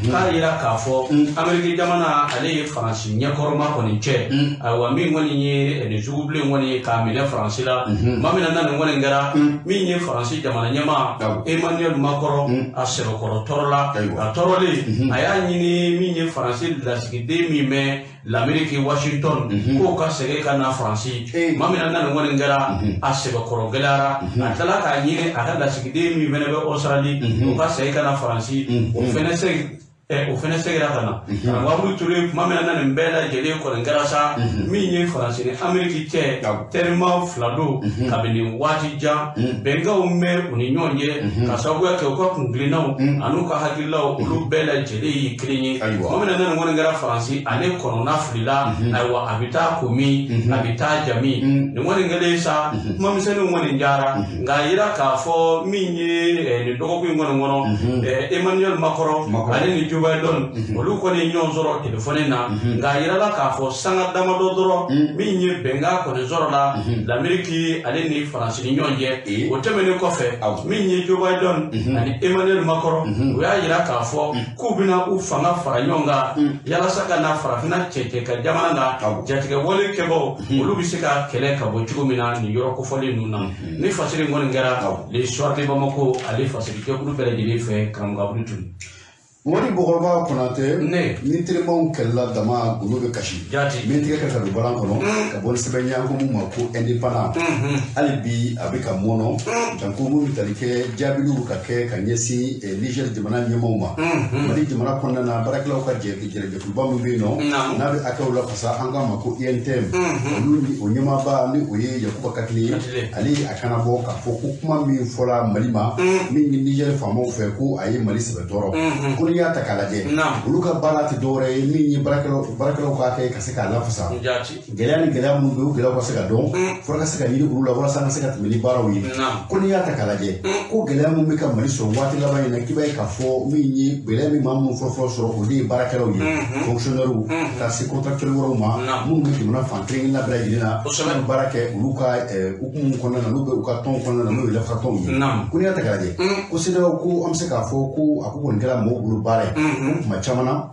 k'a yira k'a fɔ Ameriki jamana ale ye Faransi ɲɛkɔrɔma kɔni cɛ ayiwa min kɔni ye nin sugubilen kɔni ye k'a minɛ Faransi la tuma min na nin kɔni kɛra min ye Faransi jamana ɲɛmaa Emmanuel Macron a sɛbɛkɔrɔ tɔɔrɔla a tɔɔrɔlen a y'a ɲini min ye Faransi lasigiden min bɛ l'Amérique Washington k'o ka segin ka na Faransi tuma min na nin kɔni kɛra a sɛbɛkɔrɔ gɛlɛyara a tilala k'a ɲini a ka lasigiden min fɛnɛ bɛ Australie o ka segin ka na Faransi o fɛnɛ segin o fɛnɛ seginna ka na karamɔgɔ Abudu Ture tuma min na nin bɛɛ lajɛlen kɔni kɛra sa min ye Faransi ni Ameriki cɛ terima 2 don kabini waati jan bɛnkanw bɛ u ni ɲɔgɔn cɛ ka sababuya kɛ u ka kunkilennaw an'u ka hakililaw olu bɛɛ lajɛlen ye kelen ye tuma min na nin kɔni kɛra Faransi ale kɔnɔna filila ayiwa a bɛ taa ko min a bɛ taa jami nin kɔni kɛlen sa kuma misɛnninw kɔni jara nka a yira k'a fɔ min ye nin dɔgɔkun in kɔni kɔnɔ Emmanuel Macron ale ni Joe Biden olu kɔni ye ɲɔgɔn sɔrɔ telefɔni na nka a yirala k'a fɔ sanga damadɔ dɔrɔn min ye bɛnkan kɔni sɔrɔla l'Amérique ale ni Faransi ni ɲɔgɔn cɛ o tɛmɛnen kɔfɛ min ye Joe Biden ani Emmanuel Macron u y'a yira k'a fɔ k'u bɛna u fanga fara ɲɔgɔn kan yalasa ka na farafinna cɛcɛ ka jamana na jatigɛ wale kɛbaw olu bɛ se ka kɛlɛ ka bɔ cogo min na nin yɔrɔ kofɔlen ninnu na ni fasiri kɔni kɛra Le Soir de Bamako ale fasiri jɛkulu bɛɛ lajɛlen fɛ karamɔgɔ Abudu Ture. Mori Bɔkɔrɔba Konate ni terimaw kɛlɛla dama olu bɛ kasi min tigɛ kɛ ka don balan kɔnɔ ka bɔ ni sɛbɛn ye an ko mun ma ko indépendant hali bi a bɛ ka mɔnɔ janko mun bɛ tali kɛ jaabiliw ka kɛ ka ɲɛsin Niger jamana ɲɛmaaw ma Mali jamana kɔnɔna na baarakɛlaw ka jɛkuluba min bɛ yen nɔ n'a bɛ hakɛw lafasa an k'a ma ko UNTM olu o ɲɛmaaba ni o ye Yakuba Katile ye ale ye a kana bɔ k'a fɔ ko kuma min fɔra Mali ma min ye Niger faamaw fɛ ko a ye Mali sɛbɛ tɔɔrɔ ko n'i y'a ta k'a lajɛ olu ka baara tɛ dɔwɛrɛ ye min ye baarakɛlaw k'a kɛ ka se k'a lafasa gɛlɛya ni gɛlɛya minnu bɛ yen o gɛlɛyaw ka se ka dɔn fura ka se ka ɲini olu la walasa an ka se ka tɛmɛ ni baaraw ye ko n'i y'a ta k'a lajɛ ko gɛlɛya min bɛ ka Mali sɔrɔ waati laban in na k'i b'a ye k'a fɔ min ye gɛlɛya min maa minnu fɔlɔfɔlɔ sɔrɔ o de ye baarakɛlaw ye fonctionnaires ka se contractuel wɛrɛw ma minnu bɛ jamana fan kelen kelenna bɛɛ lajɛlen na minnu baara kɛ olu ka hukumu kɔnɔna na n'u bɛ u ka tɔnw kɔnɔna na n'o ye lafasatɔnw ye ko n'i y'a ta k'a lajɛ ko CEDEAO ko an bɛ se k'a fɔ ko a ko kɔni kɛra mɔgɔw bolo baara ye ko kuma caman na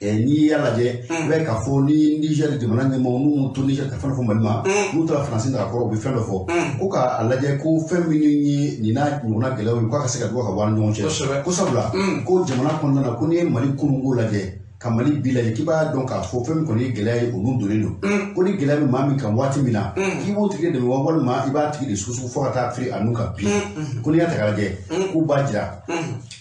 n'i y'a lajɛ i b'a ye k'a fɔ ni Niger jamana ɲɛmɔgɔ n'u to Niger ka fɛn dɔ fɔ Mali ma n'u taara Faransi ta kɔrɔ u bɛ fɛn dɔ fɔ ko k'a lajɛ ko fɛn minnu ye nin n'a ɲɔgɔnna gɛlɛyaw ye k'a ka se ka dɔgɔ ka bɔ an ni ɲɔgɔn cɛ ko sabula ko jamana kɔnɔna na ko n'i ye Mali kununko lajɛ ka Mali bi lajɛ k'i b'a dɔn k'a fɔ fɛn min kɔni ye gɛlɛya ye olu donnen don ko ni gɛlɛya bɛ maa min kan waati min na k'i b'o tigi dɛmɛ walima i b'a tigi de susu fo ka taa firi a nun kan bi ko n'i y'a ta k'a lajɛ k'u b'a jira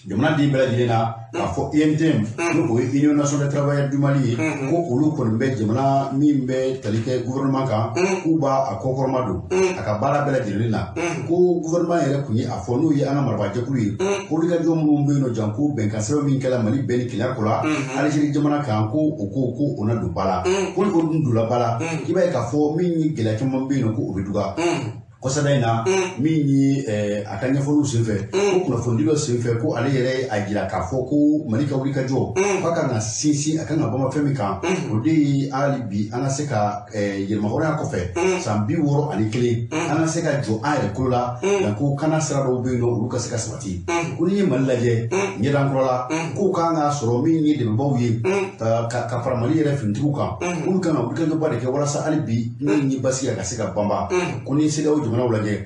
jamana den bɛɛ lajɛlen na k'a fɔ UNTM n'o ye Union nationale des travailleurs du Mali ye ko olu kɔni bɛ jamana min bɛ tali kɛ gouvernement kan k'u b'a a kɔkɔrɔma don a ka baara bɛɛ lajɛlen na ko gouvernement yɛrɛ tun ye a fɔ n'o ye an ka marabaajɛkulu ye ko wulikajɔ minnu bɛ yen nɔ janko bɛnkan sɛbɛn min kɛla Mali bɛɛ ni Keleya ko la Algérie jamana kan ko o ko o na don ba la ko ni o dun donna ba la i b'a ye k'a fɔ min ye gɛlɛya caman bɛ yen nɔ ko o bɛ duga kɔsɛbɛ in na min ye a ka ɲɛfɔliw senfɛ ko kunnafonidi dɔ senfɛ ko ale yɛrɛ ye a jira k'a fɔ ko Mali ka wulikajɔ k'a kan ka sinsin a kan ka bama fɛn min kan o de ye hali bi an ka se ka yɛlɛmahɔrɔnya kɔfɛ san 61 an ka se ka jɔ an yɛrɛ kolo la nka ko kana sira dɔw bɛ yen nɔ olu ka se ka sabati ko n'i ye Mali lajɛ ɲɛdankɔrɔ la k'o kan ka sɔrɔ min ye dɛmɛbaaw ye ka fara Mali yɛrɛ finitigiw kan olu kan ka wulikajɔba de kɛ walasa hali bi min ye basigi a ka se ka banba ko ni CEDEAO jamanaw lajɛ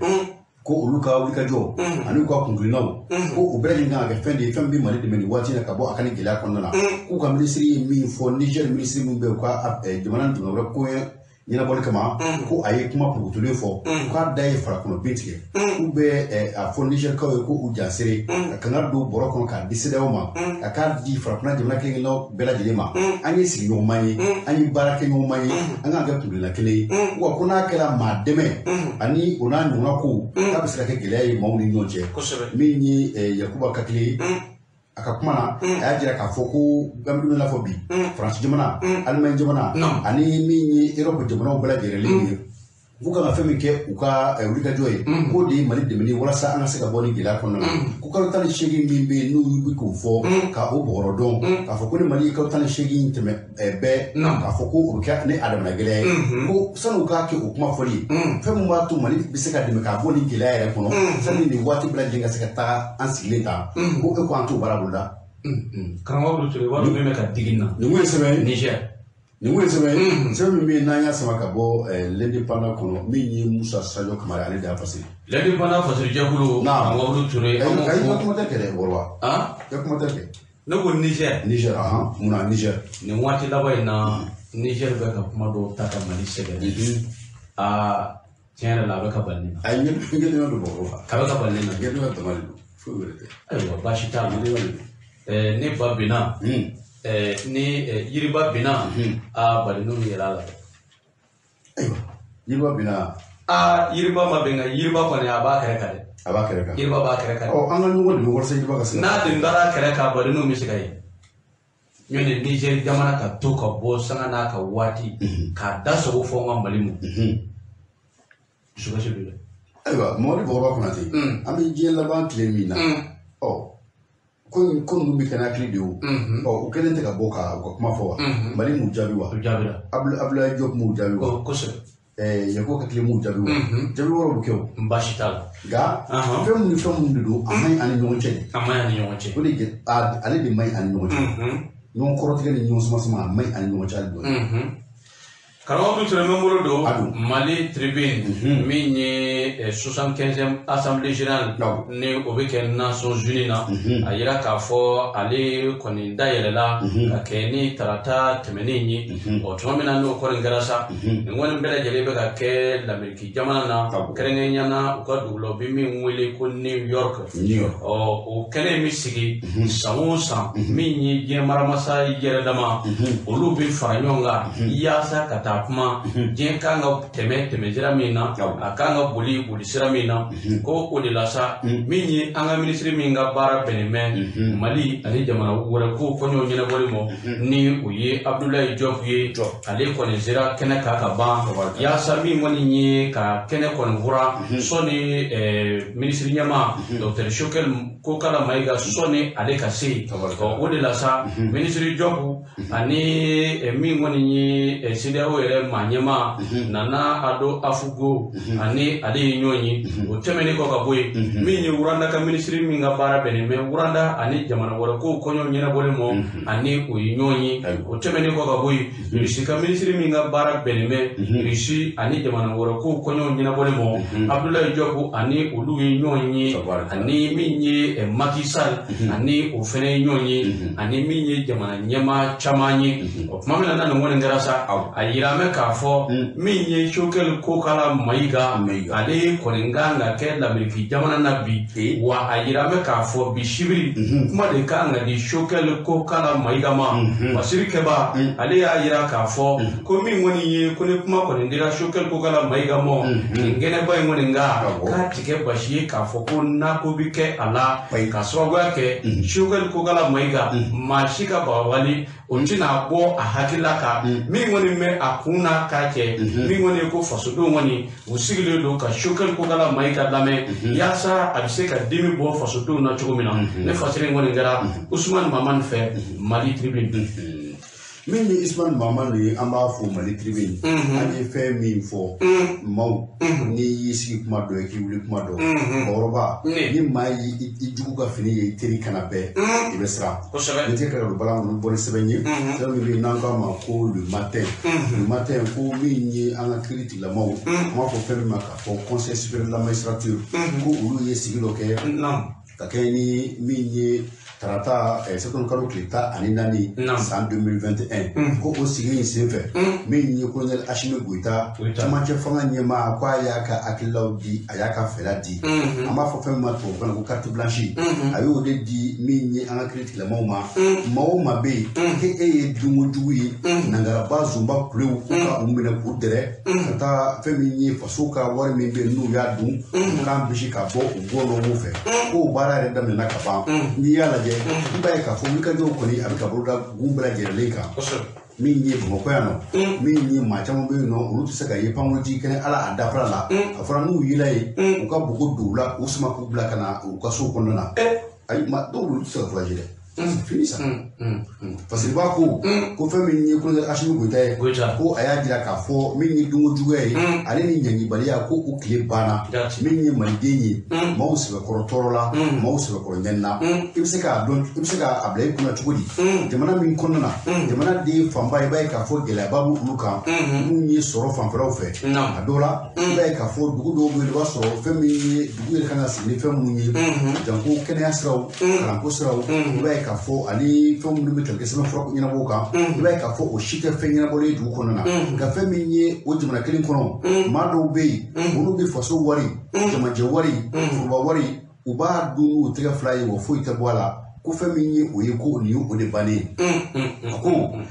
ko olu ka wulikajɔ ani u ka kunkilinnaw ko u bɛɛ lajɛlen kan ka kɛ fɛn de ye fɛn bɛ Mali dɛmɛ nin waati in na ka bɔ a ka nin gɛlɛya kɔnɔna na k'u ka minisiri ye min fɔ Niger minisiri min bɛ u ka jamana ni jamana wɛrɛ ko ɲɛnabɔli kama ko a ye kuma purukutulen fɔ k'a da ye farakɔnɔ bin tigɛ k'u bɛ a fɔ Nigerkaw ye ko u jansere ka kangari don bɔrɔ kɔnɔ k'a di CEDEAO ma ka k'a di farafinna jamana kelen kelennaw bɛɛ lajɛlen ma an ye sigiɲɔgɔnma ye an ye baarakɛɲɔgɔnma ye an k'an kɛ kuntilenna kelen ye wa ko n'a kɛra maa dɛmɛ ani o n'a ɲɔgɔnna kow k'a bɛ se ka kɛ gɛlɛya ye maaw ni ɲɔgɔn cɛ min ye Yakuba Kakile ye a ka kuma na a y'a jira k'a fɔ ko an bɛ don n'a fɔ bi Faransi jamana Allemagne jamana ani min ye Europe jamanaw bɛɛ lajɛlen ye k'u kan ka fɛn min kɛ u ka wulikajɔ ye k'o de ye Mali dɛmɛni walasa an ka se ka bɔ ni gɛlɛya kɔnɔna na ko kalo 18 min bɛ yen n'u bɛ k'o fɔ ka o bɔgɔrɔ dɔn k'a fɔ ko ni Mali ye kalo 18 tɛmɛ bɛɛ k'a fɔ ko o bɛ kɛ ni a damana gɛlɛya ye ko san'u k'a kɛ o kuma fɔli ye fɛn min b'a to Mali bɛ se ka dɛmɛ k'a bɔ ni gɛlɛya yɛrɛ kɔnɔ sani nin waati bɛɛ lajɛlen ka se ka taa an sigilen ta ko e ko an t'o baara boloda. Karamɔgɔ Ture wari min bɛ ka digi na. Nin kun ye sɛbɛn ye. Niger. Nin kun ye sɛbɛn ye sɛbɛn min bɛ yen n'an y'a sama ka bɔ l'Indépendant kɔnɔ min ye Musa Sadio Kamara ale de y'a fasiri. L'Indépendant fasirijɛkulu Karamɔgɔ Ture. Ayi i ka kuma tɛ kɛ dɛ Wɔrɔba. I ka kuma tɛ kɛ. Ne ko Niger. Niger munna Niger. Nin waati laban in na Niger bɛ ka kuma dɔw ta ka Mali sɛgɛrɛ. Aa tiɲɛ yɛrɛ la a bɛ ka bali ne na. Ayi ɲɛdɔn don Wɔrɔba. A bɛ ka bali ne na. Ɲɛdɔn dama de don foyi wɛrɛ tɛ. Ayiwa baasi t'a la. Ne ba binna. Ni yiriba binna a balinu bɛ yɛlɛ a la. Ayiwa yiriba binna. Aa yiriba ma bin nka yiriba kɔni a b'a kɛrɛ kan dɛ. A b'a kɛrɛ kan. Yiriba b'a kɛrɛ kan. Ɔ an ka ɲɔgɔn dɛmɛ walasa yiriba ka se. N'a dun taara kɛrɛ kan balinu bɛ se ka ye. Ɲɔni Niger jamana ka to ka bɔ sanga n'a ka waati k'a da sogo fɔ n ka Mali ma. Dusukasi don dɛ. Ayiwa Mamadu Bɔgɔba Konate. An bɛ diɲɛ laban tile min na. Ɔ. Ko ninnu bɛ kɛ hakili de o ɔ o kɛlen tɛ ka bɔ ka u ka kuma fɔ wa Mali m'u jaabi wa Abdoulaye Diop m'u jaabi wa kosɛbɛ Yakuba Kakile m'u jaabi wa jaabi wɛrɛw bɛ kɛ o baasi t'a la nka fɛn minnu ni fɛn minnu de don a man ɲi an ni ɲɔgɔn cɛ de a man ɲi an ni ɲɔgɔn cɛ o de ale de man ɲi an ni ɲɔgɔn cɛ ɲɔgɔn kɔrɔtigɛ ni ɲɔgɔn sama sama a man ɲi an ni ɲɔgɔn cɛ hali dɔɔni. Karamɔgɔ Ture bɛ n bolo don Mali Tribune min ye 75e assemblée générale ni o bɛ kɛ Nations Unies na a yira k'a fɔ ale kɔni dayɛlɛla ka kɛ ni tarata tɛmɛnen ye ɔ tuma min na n'o kɔni kɛra sa nin kɔni bɛɛ lajɛlen bɛ ka kɛ Lamɛriki jamana na kɛrɛnkɛrɛnnenya na u ka dugu la u bɛ min wele ko New York ɔ o kɛnɛ in bɛ sigi san o san min ye diɲɛ maramasa yɛrɛ dama olu bɛ fara ɲɔgɔn kan yaasa ka taa ta kuma diɲɛ kan ka tɛmɛ sira min na a kan ka boli sira min na ko o de la sa min ye an ka minisiri min ka baara bɛnnen bɛ Mali ani jamana wɛrɛ ko kɔɲɔw ɲɛnabɔli ma ni o ye Abdoulaye Diop ye ale kɔni sera kɛnɛ kan ka ban yaasa min kɔni ye ka kɛnɛ kɔni fura sɔni minisiri ɲɛmaa Dr Choguel Kokalla Maïga sɔni ale ka se o de la sa minisiri Diop ani min kɔni ye CEDEAO yɛrɛ maa ɲɛmaa Nana Ado Afugo ani ale ye ɲɔgɔn ye o tɛmɛnen kɔ ka bɔ yen min ye Rwanda ka minisiri min ka baara bɛnnen bɛ Rwanda ani jamana wɛrɛ kow kɔɲɔw ɲɛnabɔli ma ani o ye ɲɔgɔn ye o tɛmɛnen kɔ ka bɔ yen Russie ka minisiri min ka baara bɛnnen bɛ Russie ani jamana wɛrɛ kow kɔɲɔw ɲɛnabɔli ma Abdoulaye Diop ani olu ye ɲɔgɔn ye ani min ye Macky Sall ani o fɛnɛ ye ɲɔgɔn ye ani min ye jamana ɲɛmaa caman ye o tuma min na nin kɔni kɛra sa a yira mɛ k'a fɔ min ye Choguel Kokalla Maïga ale kɔni kan ka kɛ Lameriki jamana na bi wa a yira mɛ k'a fɔ bi sibiri kuma de kan ka di Choguel Kokalla Maïga ma Basiri Kɛba ale y'a yira k'a fɔ ko min kɔni ye ko ni kuma kɔni dira Choguel Kokalla Maïga ma nin kɛnɛba in kɔni kan k'a tigɛ basi ye k'a fɔ ko nako bi kɛ a la ka sababuya kɛ Choguel Kokalla Maïga maa si ka bagabali o tɛna bɔ a hakilila kan min kɔni bɛ a kun na k'a kɛ min kɔni ye ko fasodenw kɔni u sigilen don ka Choguel Kokalla Maïga lamɛn yaasa a bɛ se ka dimi bɔ fasodenw na cogo min na ne fasiri in kɔni kɛra Ousmane Mamani fɛ Mali Tribune. Min ye Ismaël Mamani ye an b'a fɔ Mali Tribune an ye fɛn min fɔ maaw n'i y'i sigi kuma dɔ ye k'i wuli kuma dɔ mɔgɔkɔrɔba ni maa y'i jugu ka fini ye i teri kana bɛɛ i bɛ siran ne tɛ ka don balan kɔnɔ bɔ ni sɛbɛn ye sɛbɛn min bɛ yen n'an k'a ma ko Le Matin. Le Matin ko min ye an ka kiiri tigilamaaw an b'a fɔ fɛn min ma k'a fɔ Conseil supérieur de la magistrature ko olu ye sigi dɔ kɛ ka kɛ ni min ye tarata septembre kalo tile 14 san 2021 ko o sigi in senfɛ min ye colonel Assimi Goïta camancɛ fanga ɲɛmaa ko a y'a ka hakililaw di a y'a ka fɛla di an b'a fɔ fɛn min ma tubabukan na ko carte blanche a y'o de di min ye an ka kiiri tigilamaaw ma maa o maa bɛ yen k'e ye dunko jugu ye nangaraba zonba kulew ko ka u minɛ k'u dɛrɛ ka taa fɛn min ye faso ka wari min bɛ yen n'u y'a dun u k'an bisi ka bɔ u gɔnɔw fɛ k'o baara yɛrɛ daminɛna ka ban n'i y'a lajɛ i b'a ye k'a fɔ wulikajɔw kɔni a bɛ ka boloda gun bɛɛ lajɛlen kan min ye Bamakɔ yan nɔ min ye maa caman bɛ yen nɔ olu tɛ se ka ye pankurunjigi kɛnɛ ala a dafara la a fɔra n'u yela yen u ka bogo don u la u sama k'u bila ka na u ka so kɔnɔna na ayi dɔw olu tɛ se ka voyager dɛ. C'est fini ça. Parce que b'a ko ko fɛn min ye colonel Assimi Goïta ye ko a y'a jira k'a fɔ min ye dunko juguya ye ale ni ɲangibaliya ko o tile banna min ye maliden ye maaw sɛbɛkɔrɔ tɔɔrɔ la maaw sɛbɛkɔrɔ ɲɛni na i bɛ se k'a dɔn i bɛ se k'a bila i kunna cogo di jamana min kɔnɔna na jamana den fanba i b'a ye k'a fɔ gɛlɛyaba b'olu kan minnu ye sɔrɔ fanfɛlaw fɛ a dɔw la i b'a ye k'a fɔ dugu dɔw bɛ yen i b'a sɔrɔ fɛn min ye dugu yɛrɛ kan ka sigi ni fɛn minnu ye janko kɛnɛya siraw kalanko siraw i b'a ye k'a fɔ ani fɛn minnu bɛ tali kɛ sɛbɛn fura ɲɛnabɔw kan i b'a ye k'a fɔ o si tɛ fɛn ɲɛnabɔlen ye dugu kɔnɔna na nka fɛn min ye o jamana kelen kɔnɔ maa dɔw bɛ yen olu bɛ faso wari jamajɛ wari foroba wari u b'a dun n'u tɛgɛ fila ye wa foyi tɛ bɔ a la ko fɛn min ye o ye ko nin ye o de bannen ye a ko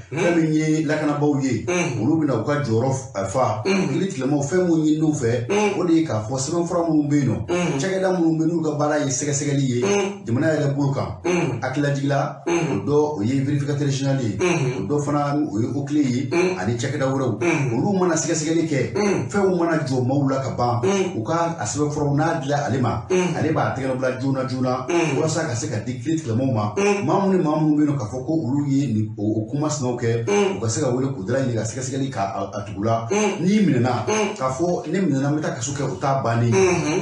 fɛn min ye lakanabaaw ye olu bɛna u ka jɔyɔrɔ fa kiiri tigilamaw fɛn mun ɲini fɛ o de ye k'a fɔ sɛbɛnfura minnu bɛ yen nɔ cakɛda minnu bɛ n'u ka baara ye sɛgɛsɛgɛli ye jamana yɛrɛ bolo kan hakililajigila o dɔ o ye vérificateur général ye o dɔ fana o ye OCLE ye ani cakɛda wɛrɛw olu mana sɛgɛsɛgɛli kɛ fɛnw mana jɔ maaw la ka ban u ka a sɛbɛnfuraw n'a dila ale ma ale b'a tɛgɛ bila joona joona walasa ka se ka di kiiri tigilamaw ma maa minnu ni maa minnu bɛ yen k'a fɔ ko olu ye nin o kuma sinaw kɛ u ka se ka wele k'u dala ɲini ka sɛgɛsɛgɛli k'a tugu la n'i minɛna k'a fɔ ne minɛna n bɛ taa kaso kɛ o t'a bannen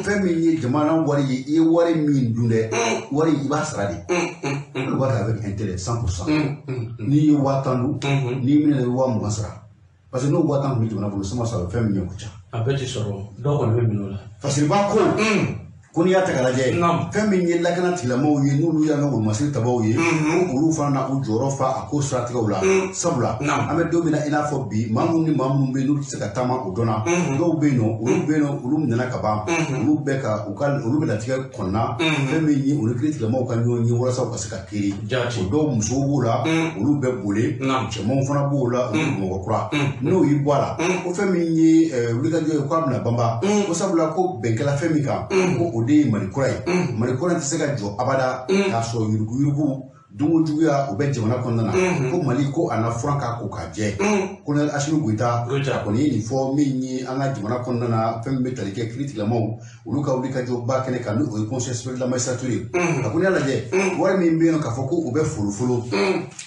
fɛn min ye jamana wari ye i ye wari min dun dɛ wari i b'a sara de olu b'a ta avec intérêt 100% n'i ye 10,000 dun n'i minɛna i bɛ 20,000 sara parce que n'o 10,000 tun bɛ jamana bolo sama sara fɛn min ye o ka ca a bɛɛ ti sɔrɔ dɔw kɔni bɛ minɛ o la parce que i b'a ko Ko n'i y'a ta k'a lajɛ fɛn min ye lakana tigilamɔgɔw ye n'olu y'an ka wolomasiri tabaw ye ko olu fana na u jɔyɔrɔ fa a ko siratigɛw la sabula an bɛ don min na i n'a fɔ bi maa minnu ni maa minnu bɛ yen n'olu tɛ se ka taama o dɔnna dɔw bɛ yen nɔ olu bɛ yen nɔ olu minɛna ka ban olu bɛ ka u ka olu bɛ latigɛ kɔnɔna fɛn min ye olu kiiri tigilamɔgɔw ka ɲɔgɔn ye walasa u ka se ka kiiri o dɔw musow b'o la olu bɛ boli cɛmanw fana b'o la olu Bamakɔ kura n'o y'i bɔ a la ko fɛn min ye wulikajɔ ye k'a bɛna banba ko sabula ko bɛn kɛla fɛn min kan ko o de ye Mali kura ye Mali kura tɛ se ka jɔ abada k'a sɔrɔ yuruguyurugu dungo juguya o bɛ jamana kɔnɔna na ko Mali ko a na furan k'a ko k'a jɛ Colonel Assimi Goïta a kɔni ye nin fɔ min ye an ka jamana kɔnɔna na fɛn min bɛ tali kɛ kiiri tigilamɔgɔw olu ka wulikajɔ ba kɛnɛ kan ni o ye Conseil supérieur de la magistrature ye a ko n'i y'a lajɛ wari min bɛ yen nɔ k'a fɔ ko o bɛ folofolo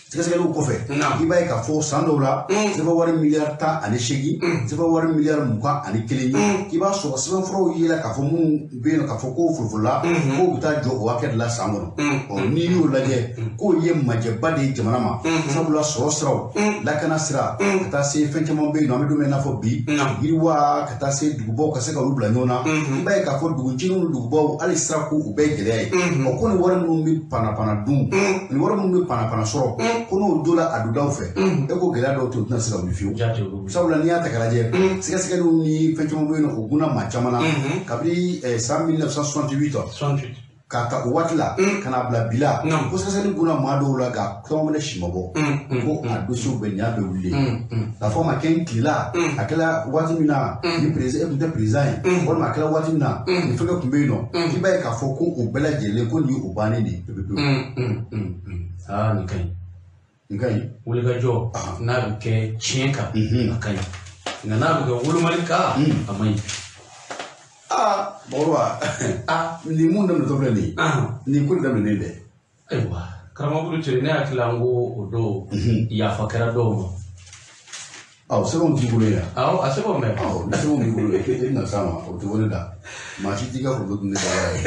sɛgɛsɛgɛliw kɔfɛ i b'a ye k'a fɔ san dɔw la CFA wari miliyari 18 CFA wari miliyari 21 i b'a sɔrɔ sɛbɛnfuraw yela k'a fɔ minnu bɛ yen nɔ k'a fɔ ko folofolola k'o bɛ taa jɔ o hakɛ de la san kɔnɔ ɔ n'i y'o lajɛ k'o ye majɛba de ye jamana ma sabula sɔrɔ siraw lakana sira ka taa se fɛn caman bɛ yen nɔ an bɛ don min na i n'a fɔ bi yiriwa ka taa se dugubaw ka se ka olu bila ɲɔgɔn na i b'a ye k'a fɔ dugujininw ni dugubaw hali sira ko u bɛɛ ye gɛlɛya ye ɔ ko nin wari minnu bɛ panapana dun nin wari minnu bɛ panapana sɔrɔ ko n'o donna a dondaw fɛ e ko gɛlɛya dɔw tɛ u tɛna se ka wuli fiyewu sabula n'i y'a ta k'a lajɛ sɛgɛsɛgɛliw ni fɛn caman bɛ yen nɔ o gunna maa caman na kabini san 1968 k'a ta o waati la ka n'a bila bi la ko sɛgɛsɛgɛli gunna maa dɔw la nka caman fana si ma bɔ ko a dosiyew bɛɛ nin y'a bɛɛ wulilen k'a fɔ ma kɛ n tilela a kɛla waati min na ni président e tun tɛ président ye walima a kɛla waati min na ni fɛn tun bɛ yen nɔ i b'a ye k'a fɔ ko o bɛɛ lajɛlen ko nin ye o bannen de ye pewu pewu. Aa nin ka ɲi. Nin ka ɲi. Wulikajɔ n'a bɛ kɛ tiɲɛ kan a ka ɲi nka n'a bɛ kɛ wolomali kan a man ɲi. Aa Bakɔrɔba nin mun daminɛtɔ filɛ nin ye nin ko in daminɛnen dɛ. Ayiwa karamɔgɔ Ture ne hakili la n ko o don yafa kɛra dɔw ma. Awɔ sɛbɛnw t'i bolo yan. Awɔ a sɛbɛnw bɛ. Awɔ ni sɛbɛnw b'i bolo e bɛna s'a ma o tɛ bɔ ne da maa si t'i ka foronto dun ne da ye.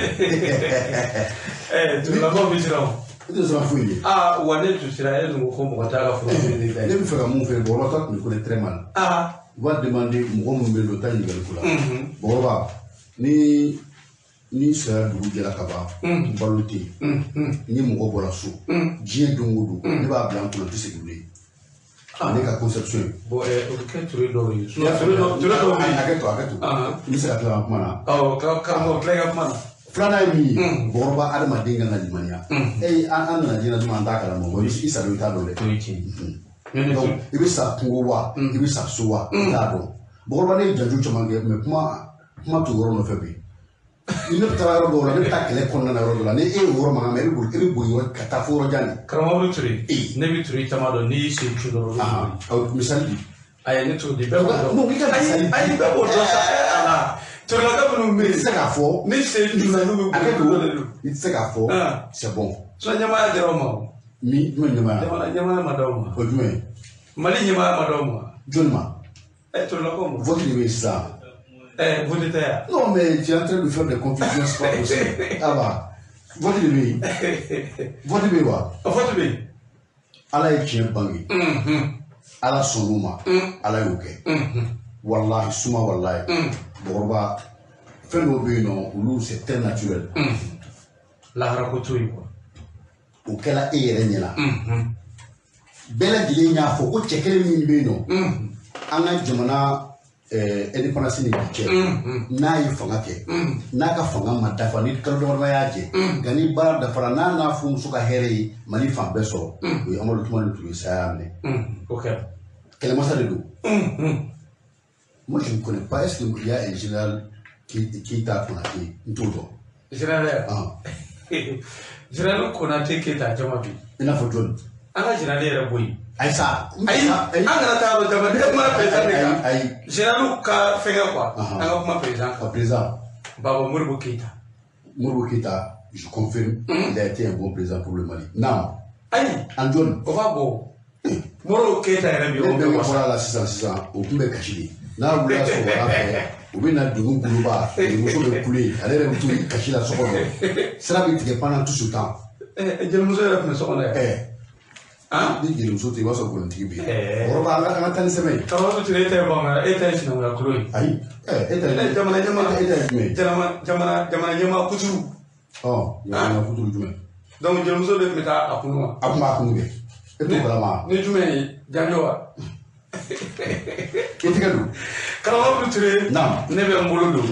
Turulakaw bɛ siran o. E tɛ siran foyi ye. Aa wa ne tun siran e dun ko ko mɔgɔ t'a ka foronto dun ne da ye. Ne bɛ fɛ ka mun fɛ Bakɔrɔba ta tun bɛ connaître très mal. U b'a demander mɔgɔ minnu bɛ yen nɔ u t'a ɲininkali ko la. Bakɔrɔba ni saya dugu jɛra ka ban balo tɛ yen ni mɔgɔ bɔra so diɲɛ don o don ne b'a bila n kunna n tɛ segin bilen. Ale ka conception ye. Bon o bɛ kɛ ture dɔw ye. Ture dɔw bɛ yen. Hakɛ to hakɛ to. N bɛ se ka tila ka kuma na. Awɔ karamɔgɔ tila i ka kuma na. Filanan ye min ye Bakɔrɔba adamaden kan ka limaniya. E an nana diɲɛ na tuma an t'a kalama wa i salen i t'a dɔn dɛ. O ye tiɲɛ ye. Donc i bɛ sa kungo wa i bɛ sa so wa i t'a dɔn. Bakɔrɔba ne ye janjo caman kɛ mais kuma t'o yɔrɔ nɔfɛ bi. Ni ne bɛ taa yɔrɔ dɔw la ne bɛ taa kɛlɛ kɔnɔna na yɔrɔ dɔw la ni e ye yɔrɔ mankan mɛn e bɛ boli yɔrɔ ka taa fo yɔrɔ jan de. Karamɔgɔ Ture ne bɛ Ture caman dɔn n'i y'i sen cun dɔrɔn. Misali di. Ayi ne t'o di bɛɛ b'o dɔn. Non i ka misali di. Ayi bɛɛ b'o dɔn sa ala. Turelaka minnu bɛ yen. I tɛ se k'a fɔ. Ni sen cunna n'u bɛ boli dɔ de don. I tɛ se k'a fɔ. C'est bon. Sinon ɲɛmaaya dira o ma o. Min jumɛn ɲɛmaaya. Jamana ɲɛmaaya ma d'aw ma. O jumɛn ye. Mali ɲɛmaaya ma d'aw ma. Jɔnni ma. Turelakaw ma. Vote de bɛ yen sisan. Vote tɛ yan. Non mais tu es en train de faire des confusions, c'est pas possible. Ah bah, vote de bɛ yen. Vote bɛ yen wa. Vote bɛ yen. Ala ye tiɲɛ bange. Ala sɔnn'o ma. Ala y'o kɛ. Walahi suma walahi. Bakɔrɔba fɛn dɔw bɛ yen nɔ olu c'est très naturel. Lahara ko t'o ye quoi. O kɛla e yɛrɛ ɲɛna. Bɛɛ lajɛlen y'a fɔ ko cɛ kelen min bɛ yen nɔ. An ka jamana indépendance ni bi cɛ n'a ye fanga kɛ n'a ka fanga ma dafa ni kalo damadɔ y'a jɛ nka ni baara dafara n'a n'a furumuso ka hɛrɛ ye Mali fan bɛɛ sɔrɔ o ye Amadu Tumani Ture saya minɛ. O kɛra. Kɛlɛmasa de don. Moi je ne connais pas, est-ce qu'il y a un général Keita Konaté n t'o dɔn. Général général Konaté Keita jama bi. I n'a fɔ jɔnni. An ka général yɛrɛ bɔ yen. Ayi sa. Ayi an kana taa yɔrɔ jan ne kuma président de kan. Ayi. Général ka fɛngɛ quoi. An ka kuma président kan. Président. Baba Modibo Keita. Modibo Keita, je confirme, il a été un bon président pour le Mali. Non. Ayi. An jɔnni. O b'a bɔ. Modibo Keita yɛrɛ bi. Ne bɛnkɛ bɔra a la sisan o tun bɛ kasi de. N'a wulila sɔgɔmada fɛ u bɛ na dunun goloba muso bɛ kule ale yɛrɛ bɛ to kasi la so kɔnɔ sira bɛ tigɛ pendant tout ce temps. Jelimuso yɛrɛ tun bɛ so kɔnɔ yan. Ni jelimuso tɛ i b'a sɔrɔ kolotigi bɛ yen. Bɔgɔrɔba an ka taa ni sɛbɛn ye. Karamɔgɔ Ture e ta ye bamanan e ta ye sinankunya kulo ye. Ayi e ta ye jamana ɲɛmaa e ta ye jumɛn ye? Jamana ɲɛmaa kuturu. Jamana ɲɛmaa kuturu jumɛn? Donc jelimuso de tun bɛ taa a kunu wa? A tun b'a kunu kɛ. E t'o kalama. Ni jumɛn ye janjo wa? I tɛgɛ don. Karamɔgɔ Ture. Naam. Ne bɛ n bolo don.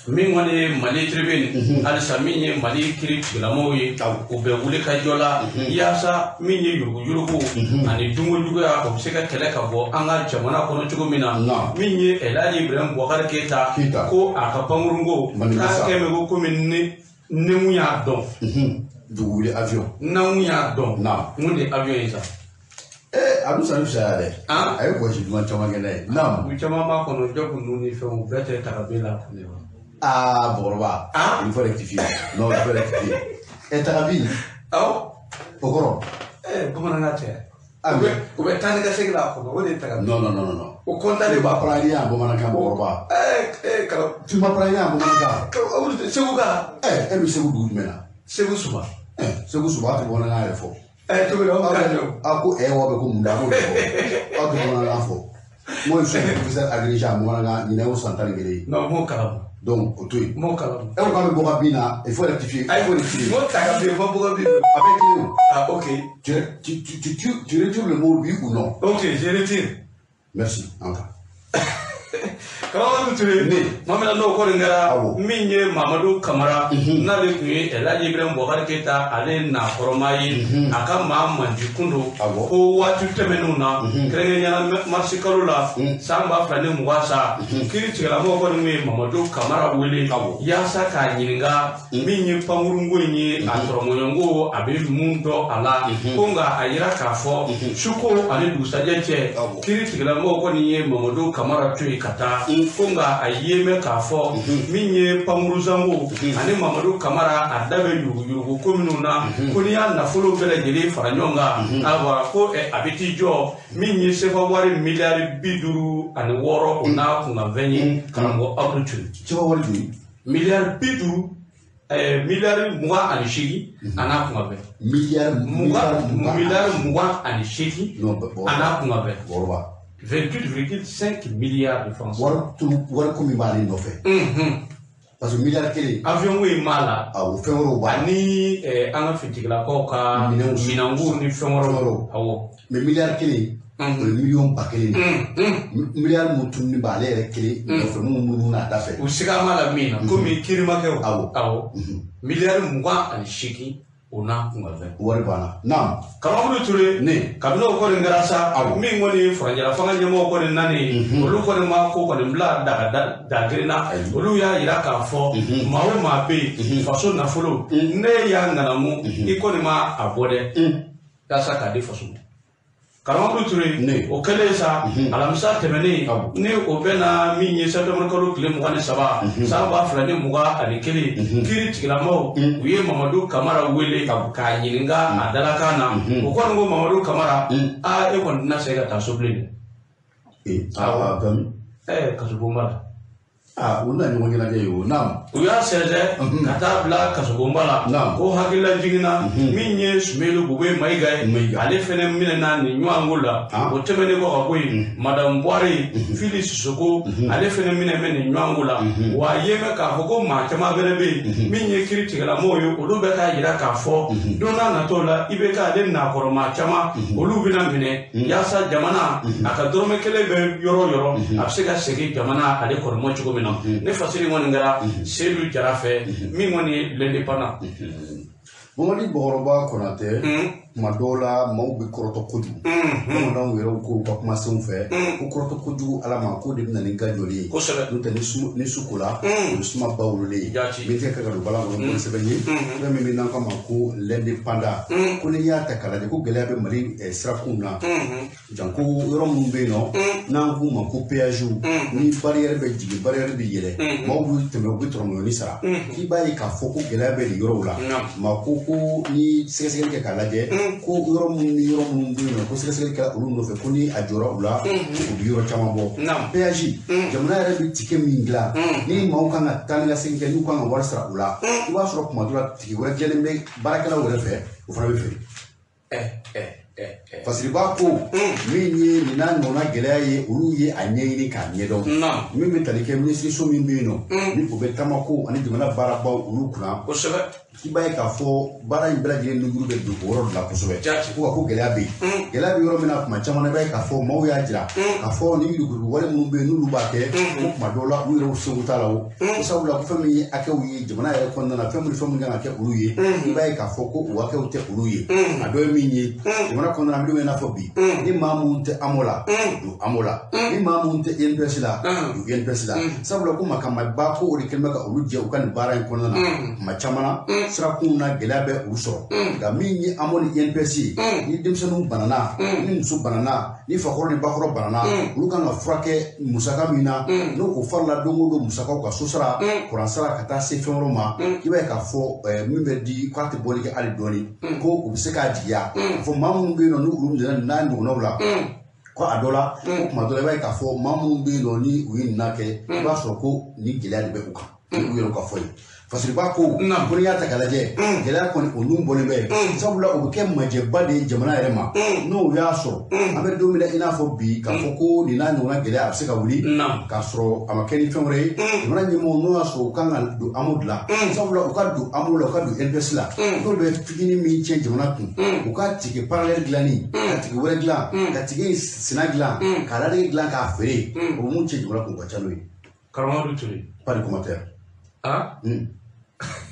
Min kɔni ye Mali tribune halisa min ye Mali kiiri tigilamɔgɔw ye u bɛ wuli ka jɔ la yaasa min ye yuruguyurugu ani dunkojuguya o bɛ se ka kɛlɛ ka bɔ an ka jamana kɔnɔ cogo min na min ye Elhaji Ibrahim Boubacar Keita ko a ka pankurunko k'a kɛ mɛ ko komi ne mun y'a dɔn dugu wuli avion n'an y'a dɔn mun de ye avion ye sa. A dun sanni fisaya dɛ. A ye voyage duman caman kɛ n'a ye. Naam. U caman b'a kɔnɔ jɔn ninnu ni fɛnw bɛɛ tɛ tagabe la. Ah, Bɔgɔrɔba. Il faut rectifier. Non, il faut rectifier. Tagabi. Awɔ. O kɔrɔ. Bamanankan tɛ. U bɛ taa ni ka segin la a kɔnɔ o de ye tagabi. Non, non, non, non. O kɔntan de b'a prendre rien en bamanankan Bɔgɔrɔba. Tu m'apprends rien en bamanankan. Segu ka. E bɛ Segu dugu jumɛn na? Segu Suba. Segu Suba a tɛ bamanankan yɛrɛ fɔ. Cogo di aw bɛ taa A ko wa bɛ ko mun da a b'o de fɔ. Aw tɛ bamanankan fɔ. Moi, je suis professeur agrégé en bamanankan ɲinɛ o san 11 ye. Non, m'o kalama. Donc, o to yen. M'o kalama. E ko k'a bɛ bɔ ka bin na, il faut rectifier. Il faut rectifier. M'o ta ka bin, fɔ bɔ ka bin. A bɛ kelen o. Ah, ok. Tu retires le mot oui ou non? Ok, je retire. Merci, encore. Karamɔgɔ Ture. Maa min na n'o kɔni kɛra min ye Mamadu Kamara n'ale tun ye Elhaji Ibrahim Boubacar Keita ale nakɔrɔma ye a ka maa manjikun don ko waati tɛmɛnenw na kɛrɛnkɛrɛnnenya marisi kalo la san 2020 sa kiiri tigilamɔgɔw kɔni tun ye Mamadu Kamara wele yaasa k'a ɲininka min ye pankurunko in ye a tɔrɔmɔɲɔnko a bɛ mun dɔn a la ko nka a yira k'a fɔ suko ani dugusajɛ cɛ kiiri tigilamɔgɔw kɔni ye Mamadu Kamara to yen ka taa ko nka a ye mɛn k'a fɔ min ye pankurunzanko ani Mamadu Kamara a da bɛ yuruguyurugu ko minnu na ko n'i y'a nafolo bɛɛ lajɛlen fara ɲɔgɔn kan ayiwa ko a bɛ t'i jɔ min ye sefa wari miliyari 56 o n'a kunkanfɛn ye karamɔgɔ Abudu Ture. Sefa wari joli? Miliyari 50 miliyari 28 a n'a kunkanfɛn. Miliyari 28 a n'a kunkanfɛn. Bɔgɔrɔba. 28,5 milliards de francs. Wari ko min b'ale nɔfɛ. Parce que miliyari kelen. Avion ko in b'a la. Awɔ, fɛn wɛrɛw b'a la. Ani an ka finitigilakaw ka minɛnko ni fɛn wɛrɛw. Awɔ. Mais miliyari kelen. O ye miliyɔn 1000 de ye. Miliyari mun tununi b'ale yɛrɛ kelen nɔfɛ mun munumunu n'a da fɛ. U siga b'a la min na komi kiiri ma kɛ o. Awɔ. Awɔ. Miliyari 28. O n'a kunkanfɛn. Wari banna. Naam. Karamɔgɔ Ture. Ne. Kabini o kɔni kɛra sa. Min kɔni ye furancɛla fanga ɲɛmɔgɔ kɔni nani. Olu kɔni ma ko kɔni bila daga dagirin na. Olu y'a yira k'a fɔ maa o maa bɛ yen faso nafolo ne y'a ŋanamu i kɔni ma a bɔ dɛ. Yaasa k'a di faso ma. Karamɔgɔ Ture. O kɛlen sa alamisa tɛmɛnen ni o bɛna min ye septembre kalo tile 23 san 2021 kiiri tigilamɔgɔw u ye Mamadu Kamara wele k'a ɲininka a dalakan na o kɔni ko Mamadu Kamara aa e kɔni tɛna se ka taa so bilen dɛ. Kasobonba la. U na ɲɔgɔn ɲɛnajɛ ye o. Naam. U y'a sɛnsɛn ka taa bila kasobonba la ko hakilila jiginna min ye Sumelu Bube Mayiga ye ale fɛnɛ minɛna nin ɲɔgɔnko la o tɛmɛnen kɔ ka bɔ yen Madame Buware Fili Sisoko ale fɛnɛ minɛ bɛ nin ɲɔgɔnko la wa a ye mɛn k'a fɔ ko maa caman fɛnɛ bɛ yen min ye kiiri tigɛlamɔgɔw ye olu bɛ k'a yira k'a fɔ don n'a nataw la i bɛ k'ale nakɔrɔ maa caman olu bɛna minɛ yaasa jamana a ka dɔrɔmɛ kelen bɛ yɔrɔ o yɔrɔ a bɛ se ka segin jamana ale kɔrɔmɔ cogo min na. Ne fasiri kɔni kɛra Seydou Jara fɛ min kɔni ye l'indépendant. Mamadi Bɔgɔrɔba Konatɛ kuma dɔw la maaw bɛ kɔrɔtɔ kojugu. Bamananw yɛrɛw ko u ka kumasenw fɛ ko kɔrɔtɔ kojugu Ala ma k'o de bɛ na ni ga jɔlen ye. Kosɛbɛ. N'o tɛ ni su kola o ye suma ba wololen ye. Jaati. N bɛ tɛgɛ kɛ ka don balan kɔnɔ ko sɛbɛn ye. Fɛn min bɛ n'an k'a ma ko l'indépendant. Ko n'i y'a ta k'a lajɛ ko gɛlɛya bɛ Mali sirakunw na. Janko yɔrɔ minnu bɛ yen nɔ n'an k'u ma ko péage ni barrière bɛ jigin barrière bɛ yɛlɛ maaw bɛ tɛmɛ u bɛ tɔrɔmɔɲɔni sara. K'i b'a ye k'a fɔ ko gɛlɛya bɛ nin yɔrɔw la. Maa ko ni sɛgɛsɛgɛli kɛ k'a lajɛ ko yɔrɔ minnu ni yɔrɔ minnu bɛ yen nɔ ko sɛgɛsɛgɛli kɛra olu nɔfɛ ko ni a jɔra u la u bɛ yɔrɔ caman bɔ. Péage jamana yɛrɛ bɛ ticket min dilan ni maaw kan ka taa ni ka segin kɛ n'u kan ka wari sara u la i b'a sɔrɔ kuma dɔ la tigi wɛrɛ jɛlen bɛ baarakɛlaw yɛrɛ fɛ o fana bɛ feere. Fasiriba ko min ye nin n'a ɲɔgɔnna gɛlɛya ye olu ye a ɲɛɲini k'a ɲɛdɔn min bɛ tali kɛ minisiriso min bɛ yen nɔ ni o bɛ taamako ani jamana baarabaw olu kunna kosɛbɛ i b'a ye k'a fɔ baara in bɛɛ lajɛlen nujuru bɛ don o yɔrɔ de la kosɛbɛ ko ka ko gɛlɛya bɛ yen gɛlɛya bɛ yɔrɔ min na kuma caman na i b'a ye k'a fɔ maaw y'a jira k'a fɔ ni yuruguyurugu wale minnu bɛ yen n'olu b'a kɛ ko kuma dɔw la u yɛrɛw seko t'a la o ko sabula ko fɛn min ye hakɛw ye jamana yɛrɛ kɔnɔna na fɛn minnu kan ka kɛ olu ye i b'a ye k'a fɔ ko o hakɛw tɛ olu ye a dɔ ye min ye jamana kɔnɔna na an bɛ don min na i n'a fɔ bi ni maa minnu tɛ AMO la don AMO la ni maa minnu tɛ INPS la don INPS la sabula ko makamaba ko o de kɛlen bɛ ka olu jɛ u ka nin baara in kɔnɔna na kuma caman na sirakunw na gɛlɛya bɛ u sɔrɔ nka min ye AMO ni INPS ye ni denmisɛnninw banana ni muso banana ni fakɔrɔ ni bakɔrɔ banana olu kan ka furakɛ musaka min na n'o o farala don o don musakaw ka so sara kuran sara ka taa se fɛn wɛrɛw ma i b'a ye k'a fɔ min bɛ di k'a tɛ bɔli kɛ hali dɔɔni ko u bɛ se k'a jigiya k'a fɔ maa minnu bɛ yen nɔ n'u olu minɛna n'a ɲɔgɔnnaw la ko a dɔ la ko kuma dɔ la i b'a ye k'a fɔ maa minnu bɛ yen nɔ ni u ye nin na kɛ i b'a sɔrɔ ko nin gɛlɛya de bɛ u kan u yɛrɛ ka fɔ ye Fasiriba ko ko n'i y'a ta k'a lajɛ gɛlɛya kɔni o nun bɔlen bɛ sabula o bɛ kɛ majɛba de ye jamana yɛrɛ ma n'o y'a sɔrɔ an bɛ don min na i n'a fɔ bi k'a fɔ ko nin n'a ɲɔgɔnna gɛlɛya a bɛ se ka wuli k'a sɔrɔ a ma kɛ ni fɛn wɛrɛ ye jamana ɲɛmɔgɔw n'o y'a sɔrɔ u kan ka don AMO de la sabula u ka don AMO la u ka don INPS la n'olu bɛ fitinin min tiɲɛ jamana kun u ka tige parallèle dilanni ka tige wɛrɛ dilan ka tige senna dilan k'a ladege dilan k'a feere o bɛ mun tiɲɛ jamana kun o ka ca n'o ye. Karamɔgɔ Ture. Pas de commentaire.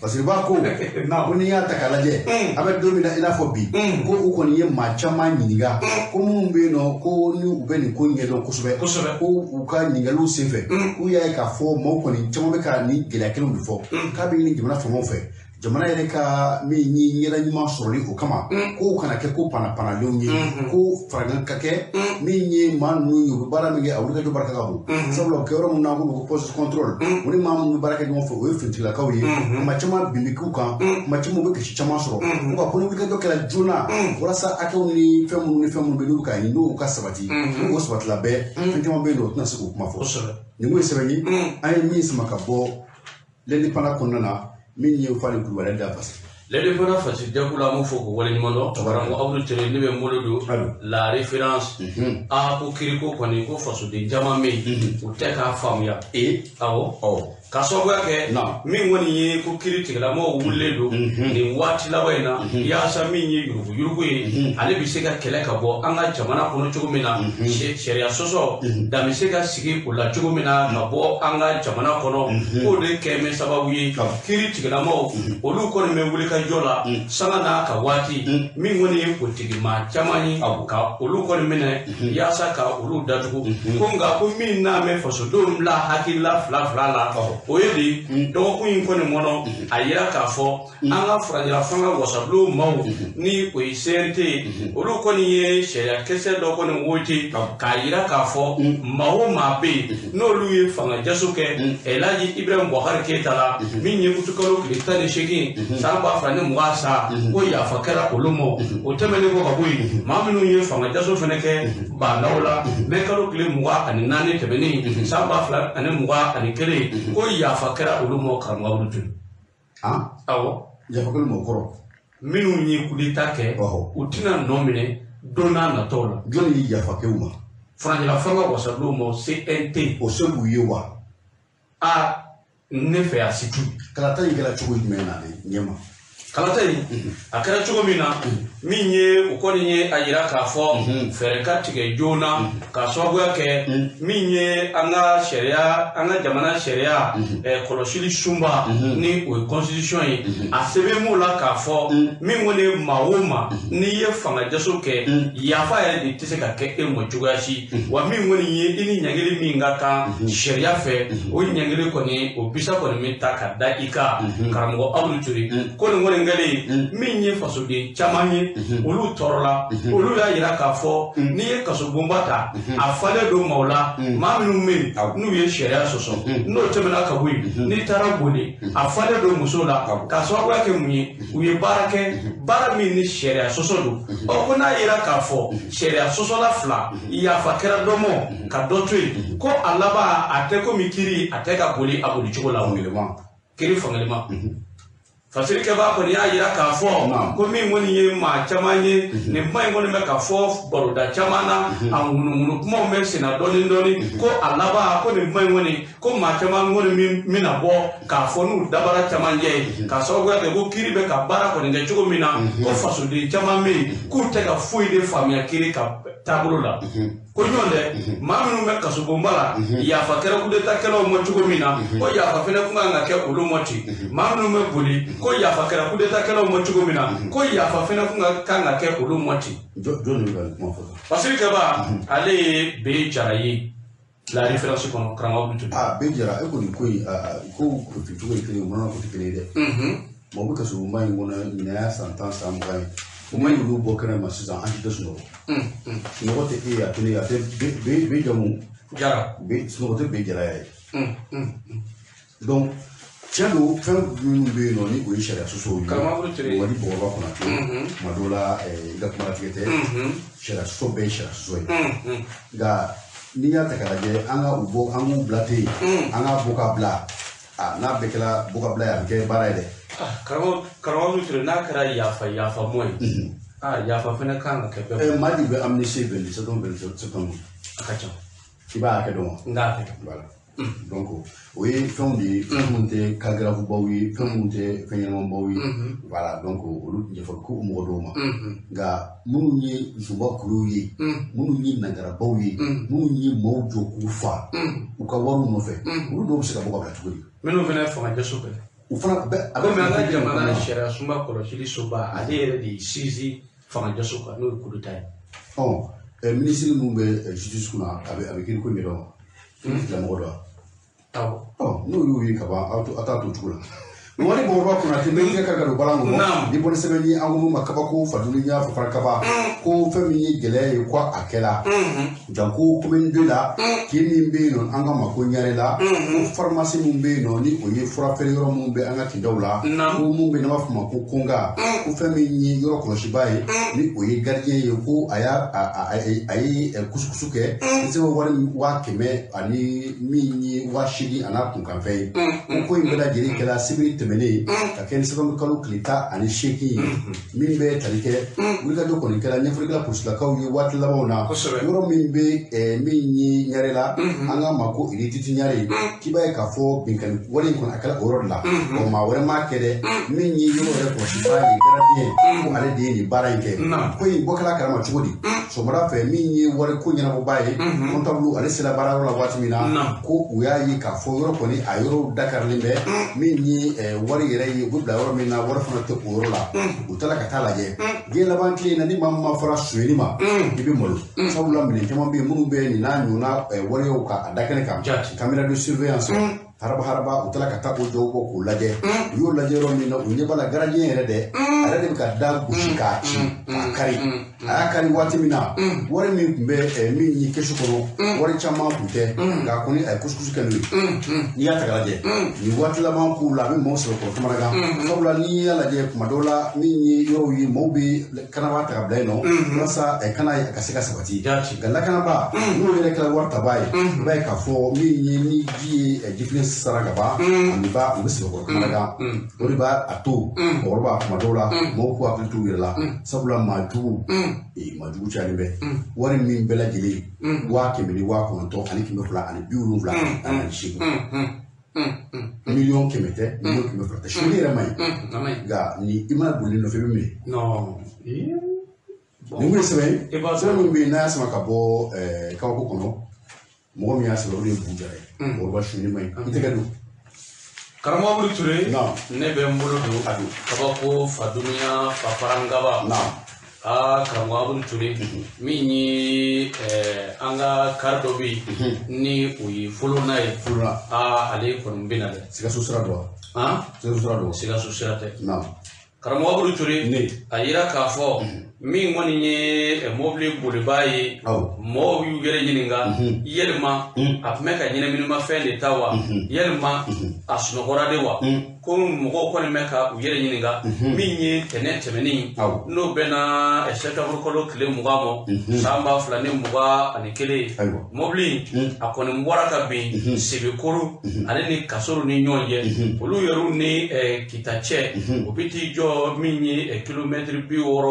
Parce que b'a ko ko n'i y'a ta k'a lajɛ an bɛ don min na i n'a fɔ bi ko u kɔni ye maa caman ɲininka ko minnu bɛ yen nɔ ko ni u bɛ nin ko ɲɛdɔn kosɛbɛ ko u ka ɲininkaliw senfɛ k'u y'a ye k'a fɔ maaw kɔni caman bɛ ka nin gɛlɛya kelenw de fɔ k'a bɛ ɲini jamana faamaw fɛ jamana yɛrɛ ka min ye ɲɛda ɲuman sɔrɔli o kama k'o kana kɛ ko panapanalenw ye ko faragan ka kɛ min ye maa ninnu ye u bɛ baara min kɛ a wulikajɔ barika ka bon sabula o kɛ yɔrɔ min na ko poste contrôle o ni maa minnu bɛ baara kɛ ɲɔgɔn fɛ o ye finitigilakaw ye kuma caman bin bɛ k'u kan kuma caman u bɛ kasi caman sɔrɔ nka ko ni wulikajɔ kɛra joona walasa hakɛw ni fɛn minnu bɛ n'olu ka ɲini n'o ka sabati n'o sabatila bɛɛ fɛn caman bɛ yen nɔ o tɛna se k'o kuma fɔ nin ko ye sɛbɛn ye an ye min sama ka bɔ l'Indépendant kɔnɔna na min ye Fali Kulubali da fasi. L'Indépendant fasi jakulu an b'o fɔ k'o waleɲuman dɔn. Karamɔgɔ Abudu Ture ne bɛ n bolo don la référence a ko kiriko kɔni ko fasoden caman bɛ yen u tɛ k'a faamuya. Awɔ. Ka sababuya kɛ min kɔni ye ko kiri tigilamɔgɔw wulilen don nin waati laban in na yaasa min ye yuruguyurugu ye ale bɛ se ka kɛlɛ ka bɔ an ka jamana kɔnɔ cogo min na sariya sɔsɔ dan bɛ se ka sigi o la cogo min na ka bɔ an ka jamana kɔnɔ k'o de kɛ bɛ sababu ye kiri tigilamɔgɔw olu kɔni bɛ wuli ka jɔ la sanga n'a ka waati min kɔni ye politiki maa caman ye ka olu kɔni minɛ yaasa ka olu datugu ko nka ko min n'a bɛ fasodenw bila hakilila fila fila la o ye de dɔgɔkun in kɔni kɔnɔ a yira k'a fɔ an ka furancɛla fanga wasabulon maaw ni o ye CNT ye olu kɔni ye sariya kisɛ dɔ kɔni wote k'a yira k'a fɔ maa o maa bɛ yen n'olu ye fanga jaso kɛ Elhaji Ibrahim Boubacar Keita la min ye utukalo tile 18 san 2020 sa ko yafa kɛra olu ma o tɛmɛnen kɔ ka bɔ yen maa minnu ye fanga jaso fɛnɛ kɛ Bandaw la mɛ kalo tile 24 tɛmɛnen san 2021 ko yafa kɛra olu ma karamɔgɔ Abudu Ture. Awɔ. Yafa kɛra mɔgɔ kɔrɔ. Minnu ye coup d'état kɛ u tɛna nɔ minɛ don n'a nataw la. Jɔnni ye yafa kɛ u ma? Furancɛla fanga wasabulon ma CNT. O se b'u ye wa? A ne fɛ a se t'u ye. Kalata in kɛra cogo jumɛn na de ɲɛma? Kalata in a kɛra cogo min na min ye o kɔni ye a yira k'a fɔ fɛɛrɛ ka tigɛ joona k'a sababuya kɛ min ye an ka sariya an ka jamana sariya kɔlɔsili sunba ni o ye constitution ye a sɛbɛn m'o la k'a fɔ min kɔni ye maa o maa n'i ye fanga jaso kɛ yafa yɛrɛ de tɛ se ka kɛ e ma cogoya si wa min kɔni ye i ni ɲangili min ka kan sariya fɛ o ɲangili kɔni o bisa kɔni bɛ ta ka da i kan karamɔgɔ Abudu Ture ko nin kɔni kɛlen min ye fasoden caman ye olu tɔɔrɔla olu y'a yira k'a fɔ n'i ye kasobonba ta a falen don maaw la maa minnu bɛ yen n'u ye sariya sɔsɔ n'o tɛmɛna ka bɔ yen n'i taara boli a falen don musow la k'a sababuya kɛ mun ye u ye baara kɛ baara min ni sariya sɔsɔ don ɔ ko n'a yira k'a fɔ sariya sɔsɔla fila yafa kɛra dɔ mɔ ka dɔ to yen ko a laban a tɛ komi kiri a tɛ ka boli a boli cogo la kiri fankelen ma. Fasirikɛbaa kɔni y'a yira k'a fɔ ko min kɔni ye maa caman ye nin kuma in kɔni bɛ ka fɔ baroda caman na a ŋunuŋunu kumaw bɛ senna dɔɔni dɔɔni ko a laban ko nin kuma in kɔni ko maa caman kɔni bɛna bɔ k'a fɔ n'u dabara camancɛ ye k'a sababuya kɛ ko kiiri bɛ ka baara kɔni kɛ cogo min na ko fasoden caman bɛ yen k'u tɛ ka foyi de faamuya kiiri ka taabolo la ko ɲɔgɔn dɛ maa minnu bɛ kasobonba la yafa kɛra kudetakɛlaw ma cogo min na ko yafa fɛnɛ kun kan ka kɛ olu ma ten maa minnu bɛ boli ko yafa kɛra kudetakɛlaw ma cogo min na ko yafa fɛnɛ kun kan ka kɛ olu ma ten. Jɔn de bɛ ka nin kuma fɔ? Fasirikɛba ale ye Beye Jara ye la référence kɔnɔ karamɔgɔ Abudu. Aa Beye Jara e kɔni ko in ko cogo ye kelen ye o mana ko tɛ kelen ye dɛ. Mɔgɔ bɛ kasobonba in kɔnɔ ɲinɛ y'a san 10 san 20 ye. O ma olu bɔ kɛnɛ ma sisan an tɛ sunɔgɔ. Sunɔgɔ tɛ e ye a tɛ ne ye a tɛ Beye jamu. Jara. Sunɔgɔ tɛ Beye Jara ye. Donc tiɲɛ don fɛn minnu bɛ yen nɔ ni o ye sariya sɔsɔw ye. Karamɔgɔ Abudu Ture. Mali bɔgɔba kɔnɔ tuma dɔw la i ka kumalatigɛ tɛ. Sariya sɔsɔ bɛɛ ye sariya sɔsɔ ye. Nka n'i y'a ta k'a lajɛ an ka u bɔ an k'u bila ten an k'a bɔ ka bila n'a bɛɛ kɛra bɔ ka bila ye a bɛ kɛ baara ye dɛ. Karamɔgɔ Abudu Ture n'a kɛra yafa yafa mɔ ye yafa fɛnɛ kan ka kɛ bɛɛ. Maa de bɛ amnistie 27 septembre 27 septembre. A ka ca. I b'a hakɛ dɔn wa? N t'a hakɛ dɔn. Voilà. Donc o ye fɛnw de ye fɛn minnu tɛ cas grave baw ye fɛn minnu tɛ fɛn ɲɛnamabaw ye. Voilà donc olu ɲɛfɔli ko mɔgɔ dɔw ma. Nka minnu ye zunba kuluw ye minnu ye nagarabaw ye minnu ye maaw jɔ k'u fa u ka wariw nɔfɛ olu dɔw bɛ se ka bɔ ka bila cogo di? Minnu fana ye fangajɛ so kɛ. O fana bɛɛ a bɛ komi an ka jamana sariya sunba kɔlɔsili soba ale yɛrɛ de y'i sinsin fangajɛ kan n'o ye kudeta ye. Ɔ minisiri min bɛ justice kunna a bɛ kiiri ko ɲɛdɔn wa? Tigilamɔgɔ dɔ wa? Awɔ. Ɔ n'o y'o ye ka ban aw t'a to cogo la. Wari bɔgɔba kunna ten bɛ kɛ ka don balan kɔnɔ ni bɔ ni sɛbɛn ye an ko min ma kabako fadulu y'a fɔ fana kaba ko fɛn min ye gɛlɛya ye ko a kɛla janko commune 2 la kin min bɛ yen nɔ an ka ma ko ɲare la ko pharmacie min bɛ yen nɔ ni o ye fura feere yɔrɔ minnu bɛ an ka kindaw la ko mun bɛ yen n'an b'a fɔ ma ko konga ko fɛn min ye yɔrɔ kɔlɔsibaa ye ni o ye gardien ye ko a y'a a ye kusukusu kɛ ni sɛbɛn wari 100,000 ani min ye 8,000 a n'a kunkanfɛn ye ko ko in bɛɛ lajɛlen kɛla sibiri tɛmɛnen ka kɛ ni sɛbɛn kalo tile 18 ye min bɛ tali kɛ wulikajɔ kɔni kɛra ɲɛfɔlikɛla polisilakaw ye waati labanw na yɔrɔ min bɛ min ye ɲare la an k'a ma ko irititi ɲare k'i b'a ye k'a fɔ binkanni wale in kɔni a kɛra o yɔrɔ de la ɔ maa wɛrɛ m'a kɛ dɛ min ye yɔrɔ yɛrɛ kɔlɔsibaa ye gardien ko ale de ye nin baara in kɛ ko in bɔ kɛra kalama cogo di sɔgɔmada fɛ min ye wari ko ɲɛnabɔbaa ye comptable ale sera baarayɔrɔ la waati min na ko u y'a ye k'a fɔ yɔrɔ kɔni a yɔrɔ dakarilen bɛ min ye wari yɛrɛ ye u bɛ bila yɔrɔ min na wari fana tɛ o yɔrɔ la u taara ka taa lajɛ diɲɛ laban tile in na ni maa min ma fara sonyɛli ma i bɛ malo sabula minɛn caman bɛ yen minnu bɛ nin n'a ɲɔgɔnna waleyaw kan a da kɛnɛ kan caméra de surveillance haraba haraba u taara ka taa o jɔw bɔ k'o lajɛ u y'o lajɛ yɔrɔ min na u ɲɛ b'a la gardien yɛrɛ dɛ a yɛrɛ de bɛ ka da gosi k'a ci k'a kari a y'a kari waati min na wari min tun bɛ min ye kɛsu kɔnɔ wari caman tun tɛ nka kɔni a ye kusukusu kɛ n'o ye n'i y'a ta k'a lajɛ nin waati laban kow la a bɛ maaw sɔrɔ kɔrɔ kamanagan sabula n'i y'a lajɛ kuma dɔw la min ye yɔrɔw ye maaw bɛ kanaba ta ka bila yen nɔ walasa kana a ka se ka sabati nka lakanaba n'o yɛrɛ kɛra wari tabaa ye i b'a ye k'a fɔ min ye ni ji ye jifilen sara ka ban ani ba u bɛ sɛbɛkɔrɔ kamanagan o de b'a a to mɔgɔkɔrɔba kuma dɔw la maaw k'u hakili t'u yɛrɛ la sabula maa jugu cayalen bɛ wari min bɛɛ lajɛlen 100,000 ni 9,000 ani 278 miliyɔn 100 tɛ miliyɔn 200 tɛ suli yɛrɛ ma ɲi nka ni i mana boli nɔfɛ i bɛ minɛ nin kun ye sɛbɛn ye sɛbɛn min bɛ yen n'a y'a sama ka bɔ kabako kɔnɔ mɔgɔ min y'a sɛbɛn o de ye Bugu Jara ye mɔgɔkɔrɔba sonyɛli ma ɲi i tɛgɛ don. Karamɔgɔ Abudu Ture ne bɛ n bolo don kabako fadunya fafarangaba karamɔgɔ Abudu Ture min ye an ka kari dɔ bɛ yen ni o ye folona ye ale kɔni bɛ na dɛ. Sikaso sira don wa? Sikaso sira don. Sikaso sira tɛ. Karamɔgɔ Abudu Ture a yira k'a fɔ min kɔni ye mobili bolibaa ye mɔgɔw y'u yɛrɛ ɲininka yalima a tun bɛ ka ɲɛnaminimafɛn de ta wa yalima a sunɔgɔra de wa ko Ko mɔgɔw kɔni bɛ ka u yɛrɛ ɲininka min ye tɛnɛn tɛmɛnen n'o bɛnna septembre kalo tile 20 ma san 2021 mobili a kɔni bɔra ka bin Sebekoro ale ni Kasoro ni ɲɔgɔn cɛ olu yɛrɛw ni Kita cɛ o bɛ t'i jɔ min ye kilomɛtiri 62 bɔ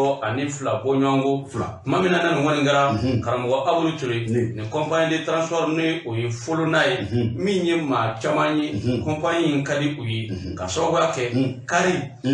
ɲɔgɔn ko tuma min na nin kɔni kɛra karamɔgɔ Abudu Ture nin compagnie de transport ni o ye Folona ye min ye maa caman ye compagnie in ka di u ye ka sababuya kɛ kari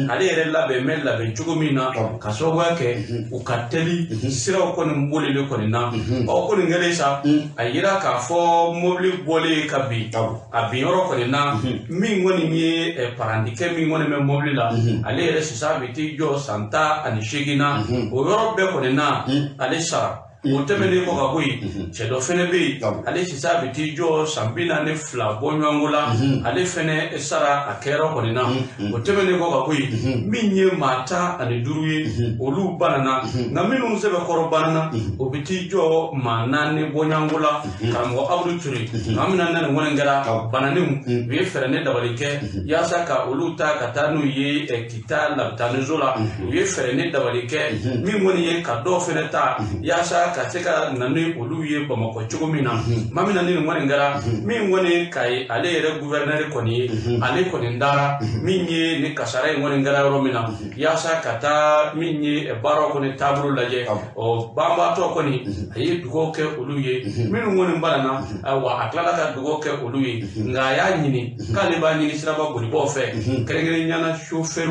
ale yɛrɛ labɛn bɛ labɛn cogo min na ka sababuya kɛ u ka teli siraw kɔni bolilen kɔni na ɔ ko nin kɛlen sa a yira k'a fɔ mobili bɔlen ka bin a bin yɔrɔ kɔni na min kɔni ye parandikɛ min kɔni bɛ mobili la ale yɛrɛ sisan bɛ t'i jɔ san 18 na o yɔrɔ bɛɛ kɔni na ale sara. O tɛmɛnen kɔ ka bɔ yen cɛ dɔ fɛnɛ bɛ yen ale sisan bɛ t'i jɔ san 42 bɔ ɲɔgɔnko la ale fɛnɛ sara a kɛyɔrɔ kɔni na. O tɛmɛnen kɔ ka bɔ yen min ye maa 15 ye olu banana nka minnu sɛbɛkɔrɔ banana o bɛ t'i jɔ maa 4 bɔ ɲɔgɔnko la karamɔgɔ Abudu Ture nka min na nin kɔni kɛra bananenw u ye fɛɛrɛ ne dabali kɛ yaasa ka olu ta ka taa n'u ye Kita labitaniso la u ye fɛɛrɛ ne dabali kɛ min kɔni ye ka dɔw fɛnɛ ta yaasa ka se ka na ni olu ye Bamakɔ cogo min na. Maa min na ni nin kɔni kɛra min kɔni ka ye ale yɛrɛ gouverneur kɔni ye ale kɔni dara min ye ni kasara in kɔni kɛra yɔrɔ min na yaasa ka taa min ye baaraw kɔni taabolo lajɛ ɔ banbaatɔ kɔni a ye dugawu kɛ olu ye minnu kɔni banana ayiwa a tilala ka dugawu kɛ olu ye nka a y'a ɲini k'ale b'a ɲini siraba bolibaaw fɛ kɛrɛnkɛrɛnnenya la chauffeur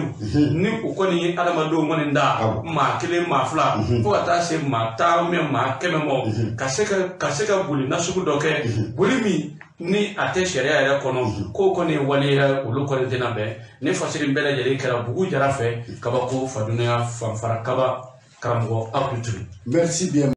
ni u kɔni ye adamadenw kɔni da maa 1 maa 2 fo ka taa se maa 10 mɛ maa 100 ma ka se ka boli nasugu dɔ kɛ boli min ni a tɛ sariya yɛrɛ kɔnɔ k'o kɔni waleya olu kɔni tɛna bɛn. Ne fasiri bɛɛ lajɛlen kɛra Bugu Jara fɛ kabako fadunya fanfara kaba karamɔgɔ Abudu Ture. Merci bien.